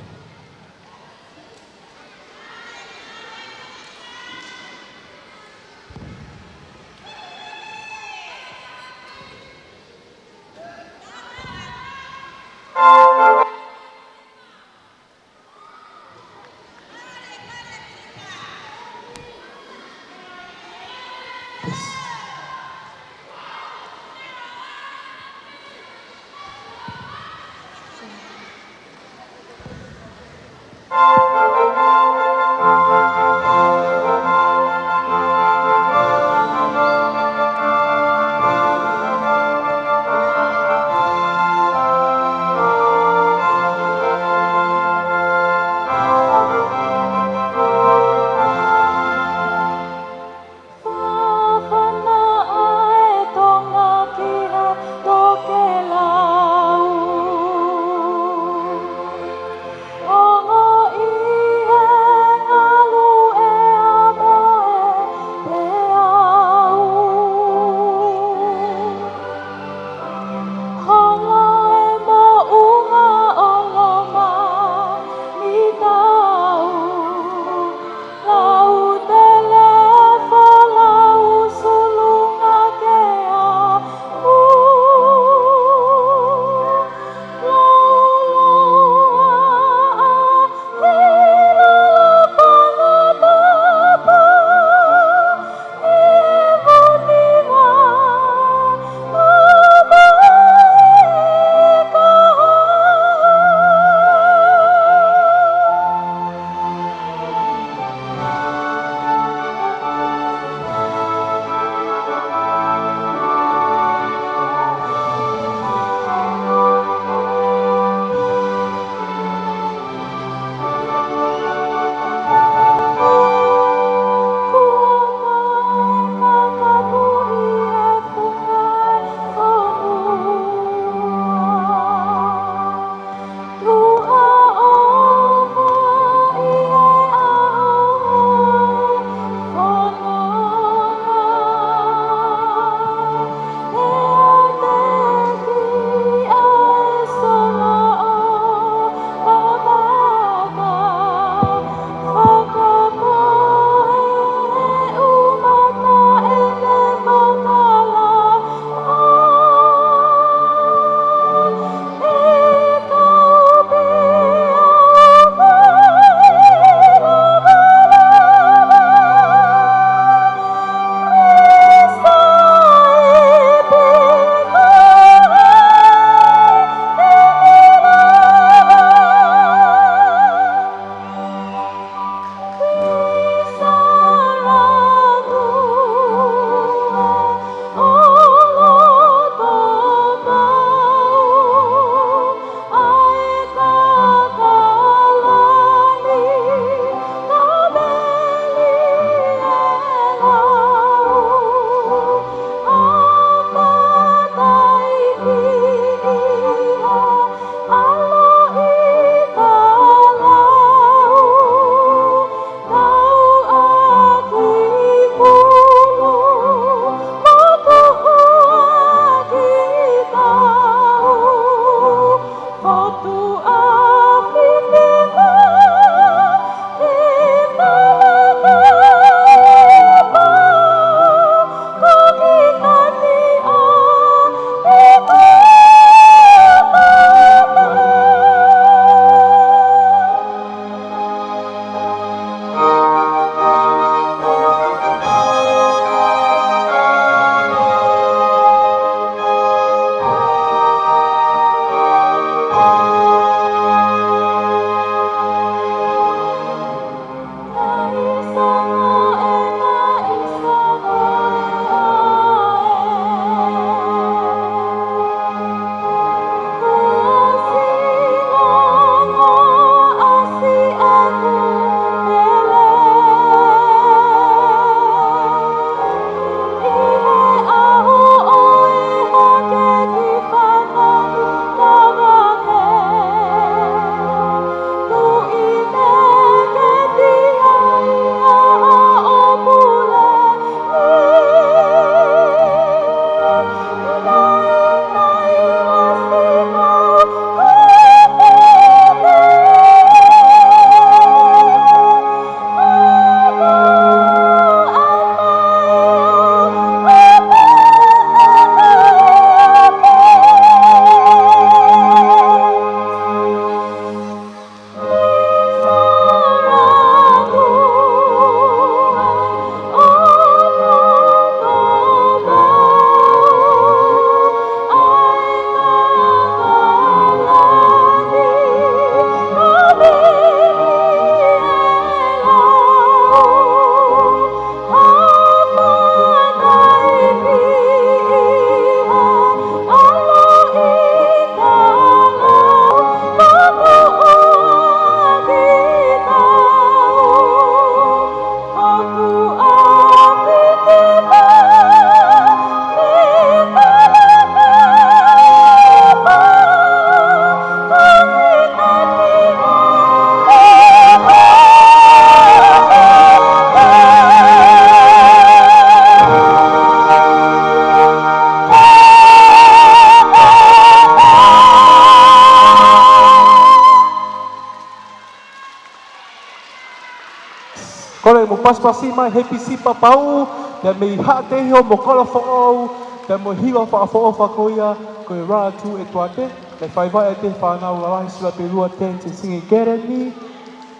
pasipasi mai he pisi papau, pea mei Haʻateiho mo Kolofoʻou, pea mo e hiva fakaʻofoʻofa ko ia, ko e Ratu ʻEtuate, naʻe faiva ʻe he fānau lalahi Silapelua Dance and Singing Academy,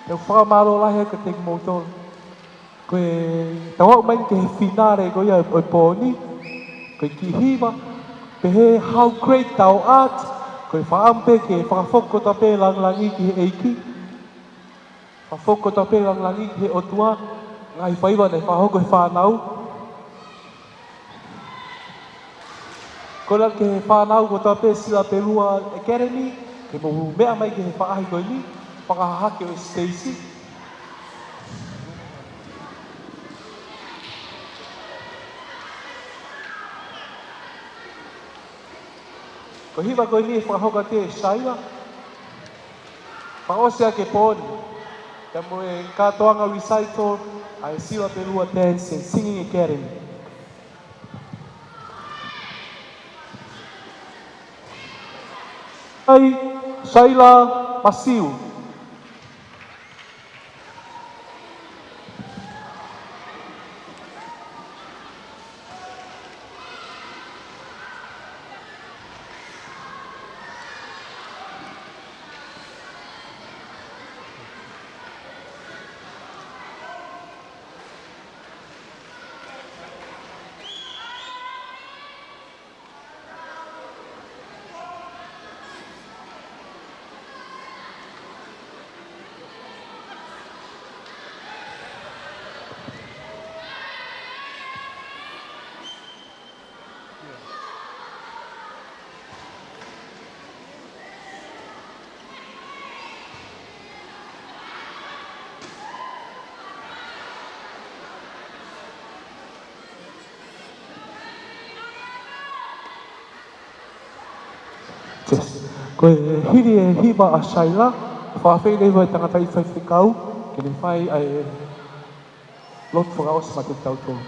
pea ʻoku fakamālō lahi atu kiate kimoutolu. Ko e tau aʻu mai ki he finale ko ia ʻo e pō ni, ko e kiʻi hiva, pehē How Great Thou Art, ko e fakaʻamu pē ke fakafoki kotoa pē langilangi ki he ʻEiki. Fakafoki kotoa pē langilangi ki he ʻOtua, ngaahi faiva naʻe fakahoko ʻe he fānau. Kole ki he fānau kotoa pē Silapelua Academy, ke mou meʻa mai ki he faʻahi ko eni, fakahahake ʻo e siteisi. Ko e hiva ko eni ʻe fakahoko ʻe Saila. Fakaʻosi ʻaki e pō ni, pea mo e kātoanga recital ʻa e Silapelua Dance and Singing Academy. ʻAi, Saila Masiu. Yes. Ko e hili e hiva ʻa Saila, fakaafeʻi leva e tangataʻeiki faifekau ke ne fai ʻa e lotu fakaʻosi maʻatautolu.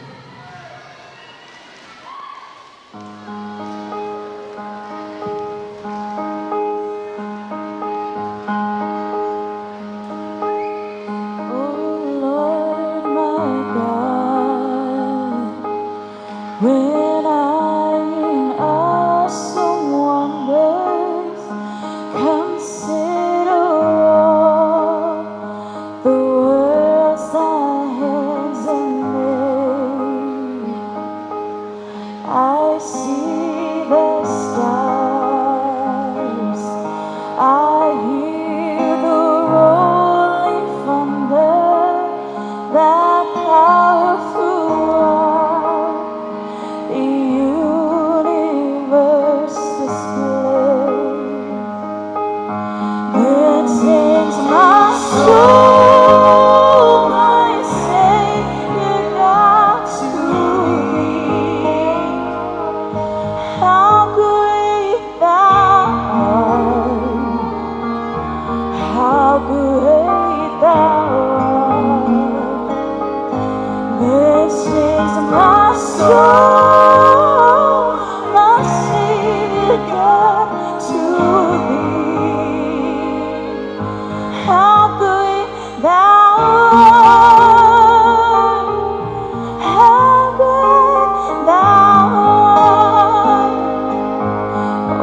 Oh Lord, my God, when I in awesome wonders consider all the worlds thy hands have made, I see the stars, I hear the rolling thunder, that powerful roar, the universe display. Then sings my soul, my Savior God, to thee. How great thou art, how great thou art. Then sings my soul, my Savior God, to thee. How great thou art, how great thou art,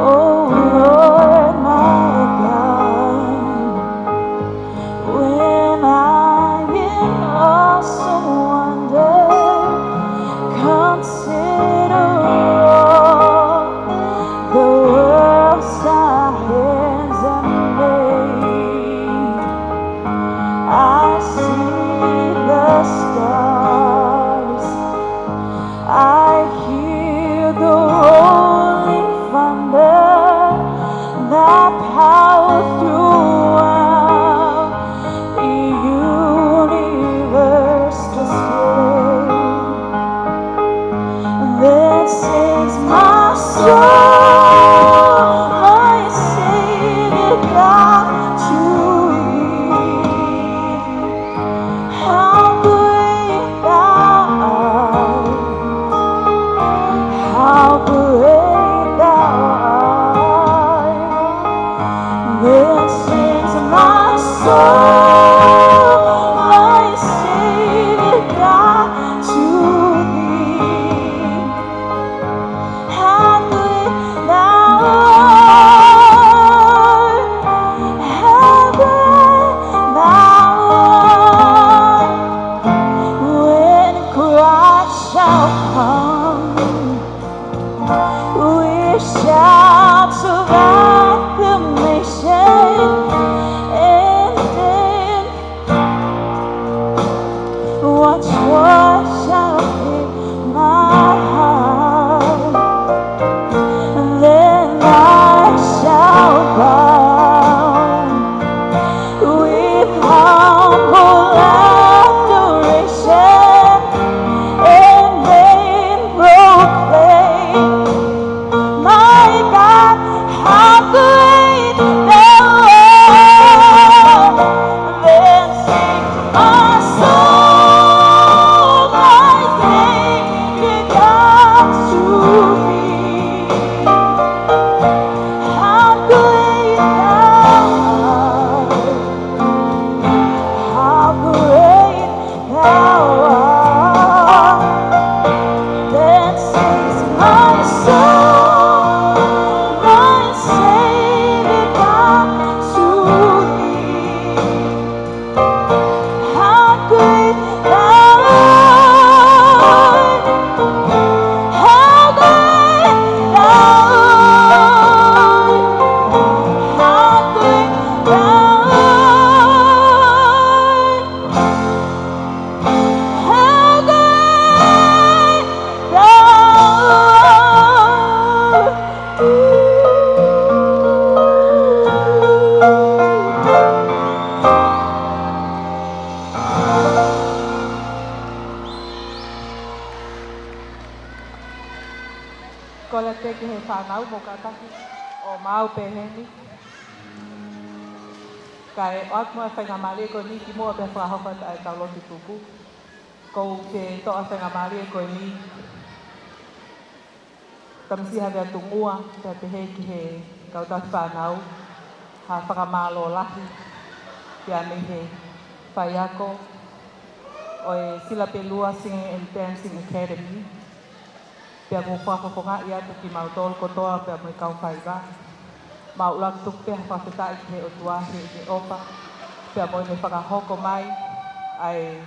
O Lord my God. When I in awesome wonder consider Kole atu ki he fānau mo kātaki ʻo maʻu pē heni. Kae ʻoatu mo e faingamālie ko eni kimuʻa pea fakahoko atu ʻa e tau lotu tuku. Ko u ke toʻo faingamālie ko eni. Tamasiʻi Havea Tungua, pea pehē ki he kau taki fānau, ha fakamālō lahi, pea mei he faiako ʻo e Sila Pelua Singing and Dancing Academy, pea ʻoku ou fakafofongaʻi atu kimautolu kotoa pea mo e kau faiva. Mau ʻuluaki tuku pē ha fakafetaʻi ki he ʻOtua heʻene ʻofa, pea mo ʻene fakahoko mai ʻa e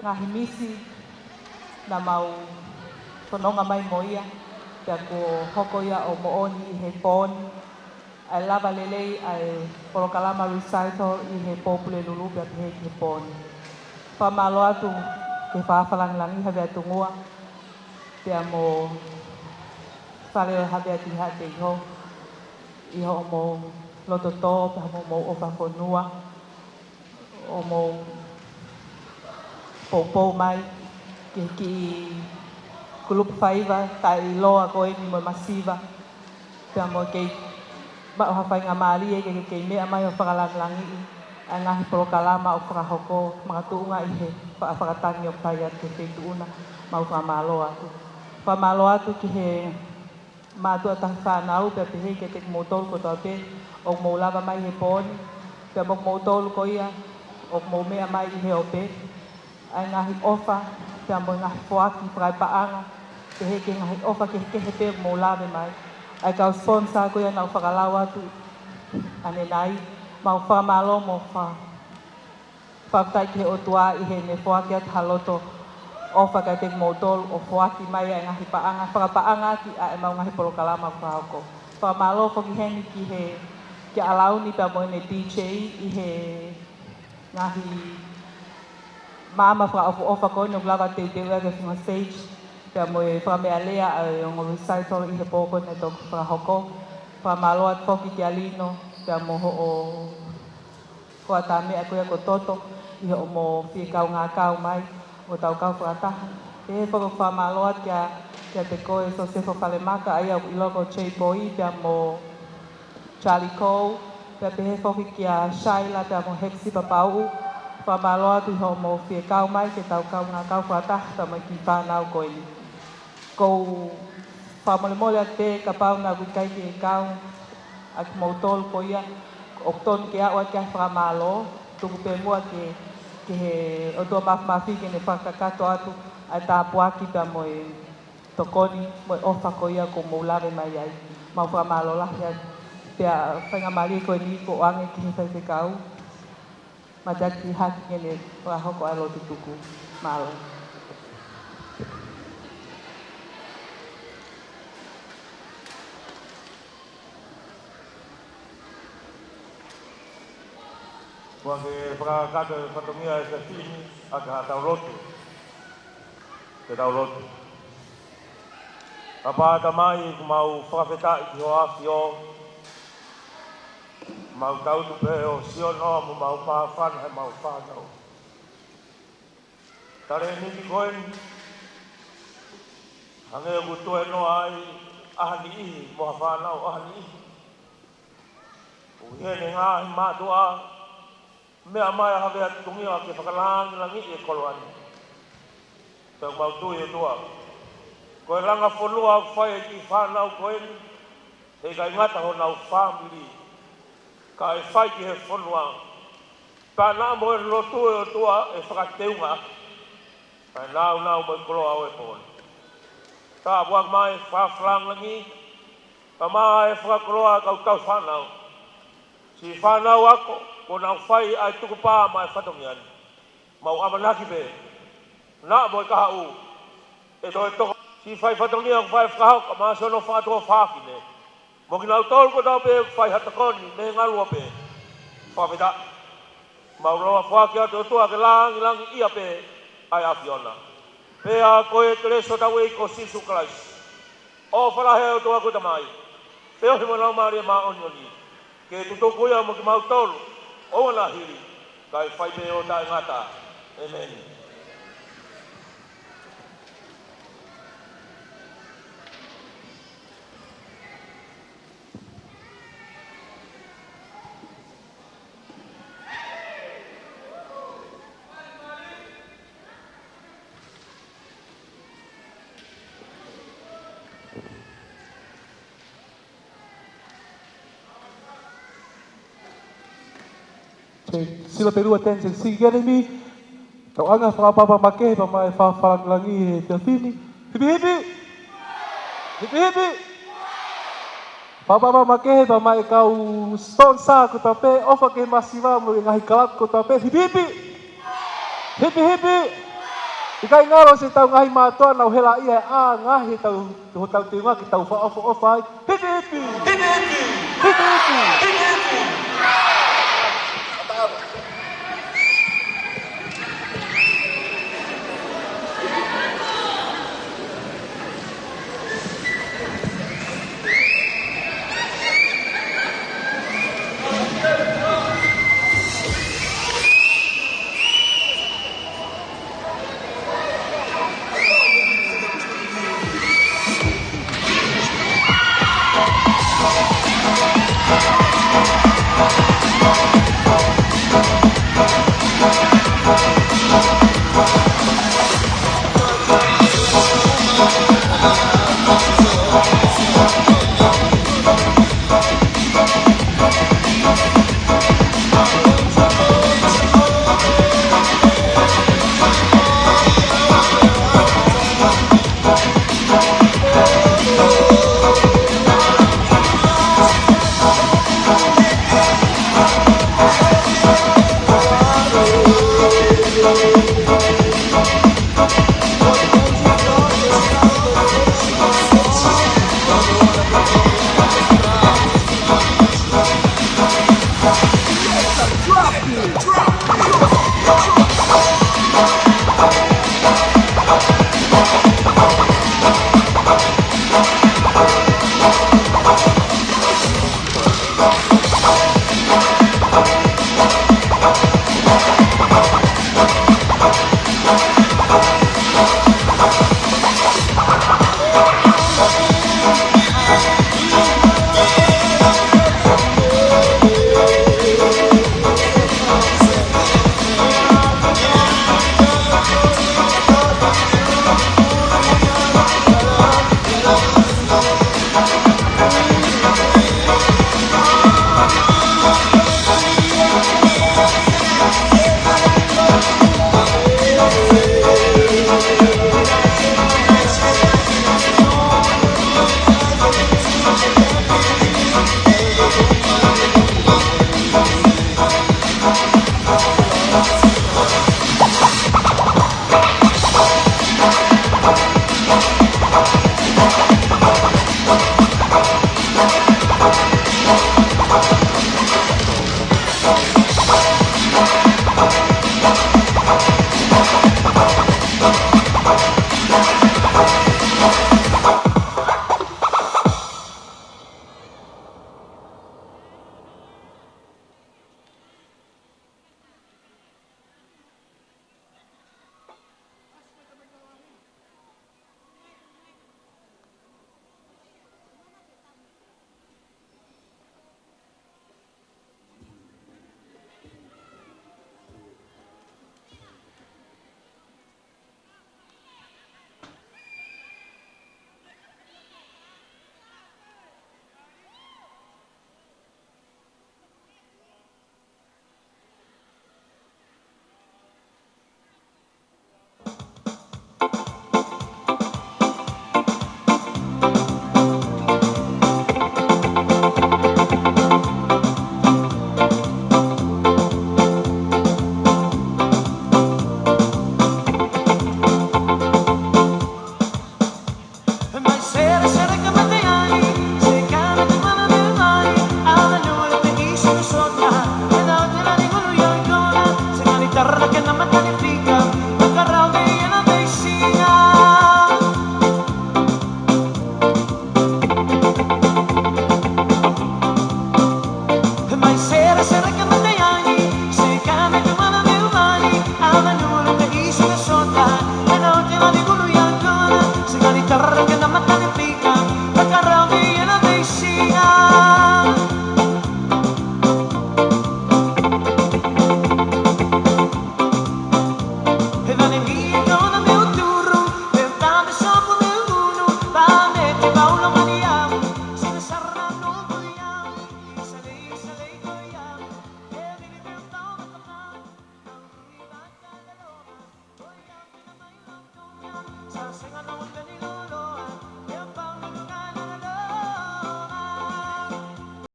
ngaahi misi naʻa mau fononga mai mo ia, pea kuo hoko ia ʻo moʻoni ʻi he pō ni, ʻa e lava lelei ʻa e polokalama recital ʻi he pō Pulelulu pea pehē ki he pō ni. Fakamālō atu ki he Fakafalangilangi Havea Tungua, pea mo Fale ʻo Havea Tiha Teiho, ʻi hoʻomou loto tō, pea mo hoʻomou ʻofa fonua, ʻo mou poupou mai ki he kiʻi kulupu faiva taʻeʻiloa ko eni mo e masiva. Pea mo e kei maʻu ha faingamālie ke, ke kei meʻa mai ʻo fakalangilangiʻi ʻa e ngaahi polokalama ʻoku fakahoko makatuʻunga ʻi he faʻa fakatangi ʻoku fai atu ki he feituʻu na. Mau fakamālō atu. Fakamālō atu ki he mātuʻa taki fānau, pea pehē kiate kimoutolu kotoa pē ʻoku mou lava mai he pō ni, pea mo kimoutolu ko ia ʻoku mou meʻa mai ʻi he ope, ʻa e ngaahi ʻofa, pea mo e ngaahi foaki fakapaʻanga, pehē ki he ngaahi ʻofa kehekehe pē ʻoku mou lave mai. ʻA e kau sponsor ko ia naʻa ku fakalau atu ʻanenai, mau fakamālō mo fa- Fakafetaʻi ki he ʻOtua ʻi heʻene foaki atu ha loto ʻofa kiate kimoutolu ʻo foaki mai ʻa e ngaahi paʻanga, fakapaʻanga ʻaki ʻa e mau ngaahi polokalama fakahoko. Fakamālō foki heni ki he, kia ʻAlauni pea mo ʻene D J ʻi he ngaahi maama fakaʻofoʻofa ko eni ʻoku lava teuteu ʻaki e funga stage, pea mo e fakameʻalea ʻa e ongo recital ʻi he pō ko eni naʻe toki fakahoko. Fakamālō atu foki kia Lino, pea mo hoʻo ko ʻata meʻa ko ia ko Toto, ʻi hoʻomo fie kaungā kau mai, ʻo tau kau fakataha. Pehē foki ʻoku fakamālō atu kia, kiate koe Sosefo Falemaka, ʻa ia ʻoku ʻiloa ko J Boy, pea mo Charlie Cole, pea pehē foki kia Shaila, pea mo Hepsi Papauʻu, fakamālō atu ʻi hoʻomo fie kau mai, ke tau kaungā kau fakataha, pea mo e kiʻi fānau ko eni. Ko u fakamolemole atu pē kapau naʻa ku ʻikai ke kau ʻa kimoutolu ko ia, ʻoku tonu ke aʻu atu ki ai e fakamālō, tuku pē muʻa ke, ki he ʻOtua Māfimafi ke ne fakakakato atu ʻa e tāpuaki pea mo e tokoni mo e ʻofa ko ia ʻoku mou lave mai ai. Mau fakamālō lahi atu. Pea faingamālie ko eni kuo ʻoange ki he faifekau. Mateaki hake ke ne fakahoko ʻa e lotu tuku. Mālō. Kuo ke fakakakato e fatongia ʻo e sēsini, ʻa ka tau lotu. Ke tau lotu. ʻApā Tamai, ʻoku mau fakafetaʻi ki hoʻo ʻAfio, mau tangutu pē ʻo sio noa mo mau māfana he mau fānau. Talēniti ko eni, hangē ʻoku toe noa ai ʻa ha niʻihi mo ha fānau ʻa ha niʻihi. ʻOku ʻi heni e ngaahi mātuʻa, meʻa mai ʻa Havea Tungua ke fakalangilangiʻi e koloa ni. Pea ʻoku mau tui ʻOtua, ko e langa fonua ʻoku fai ʻe he kiʻi fānau ko eni, heʻikai ngata honau fāmili, kae fai ki he fonua. Pea naʻa mo e lotu ʻe ʻOtua ʻe fakateunga ʻa e nāunau mo e koloa ʻo e pō ni. Tāpuaki mai e Fakafalangilangi, pea mo e fakakoloa ʻa e kau tau fānau. Siʻi fānau ako, kuo nau fai ʻa e tukupā maʻa e fatongia ni. Mau ʻamanaki pē, naʻa mo e kahaʻu ʻe toe toko. Siʻi fai fatongia ʻoku fai fakahoko maʻa siʻono fātuʻa fafine, mo kinautolu kotoa pē ʻoku fai ha tokoni mei he ngaluope. Fakafetaʻi. Mau lava foaki atu ʻOtua ke langilangiʻia pē ʻa e ʻAfiona. Pea ko e kelesi ʻa hotau ʻEiki ko Sīsū Kalaisi, ʻofa lahi ʻa e ʻOtua ko e Tamai, feohi mo e Laumālie Māʻoniʻoni, ke tutuku ia mo kimautolu ʻo ʻoua naʻa hili, kae fai pē ʻo taʻengata. ʻĒmeni. Sila Pelua Ten Six Academy. Tauʻanga fakaʻapaʻapa makehe pea maʻa e fakalangilangi he efiafi ni. Hipi hipi! Hipi hipi! Fakaʻapaʻapa makehe pea maʻa e kau sponsor kotoa pē, ʻofa ki he masiva mo e ngaahi kalapu kotoa pē. Hipi hipi! Hipi hipi! ʻIkai ngalo siʻetau ngaahi mātuʻa naʻa nau helaʻia ʻa e ngaahi ʻetau, hotau teunga ke tau fakaʻofoʻofa ai. Hipi!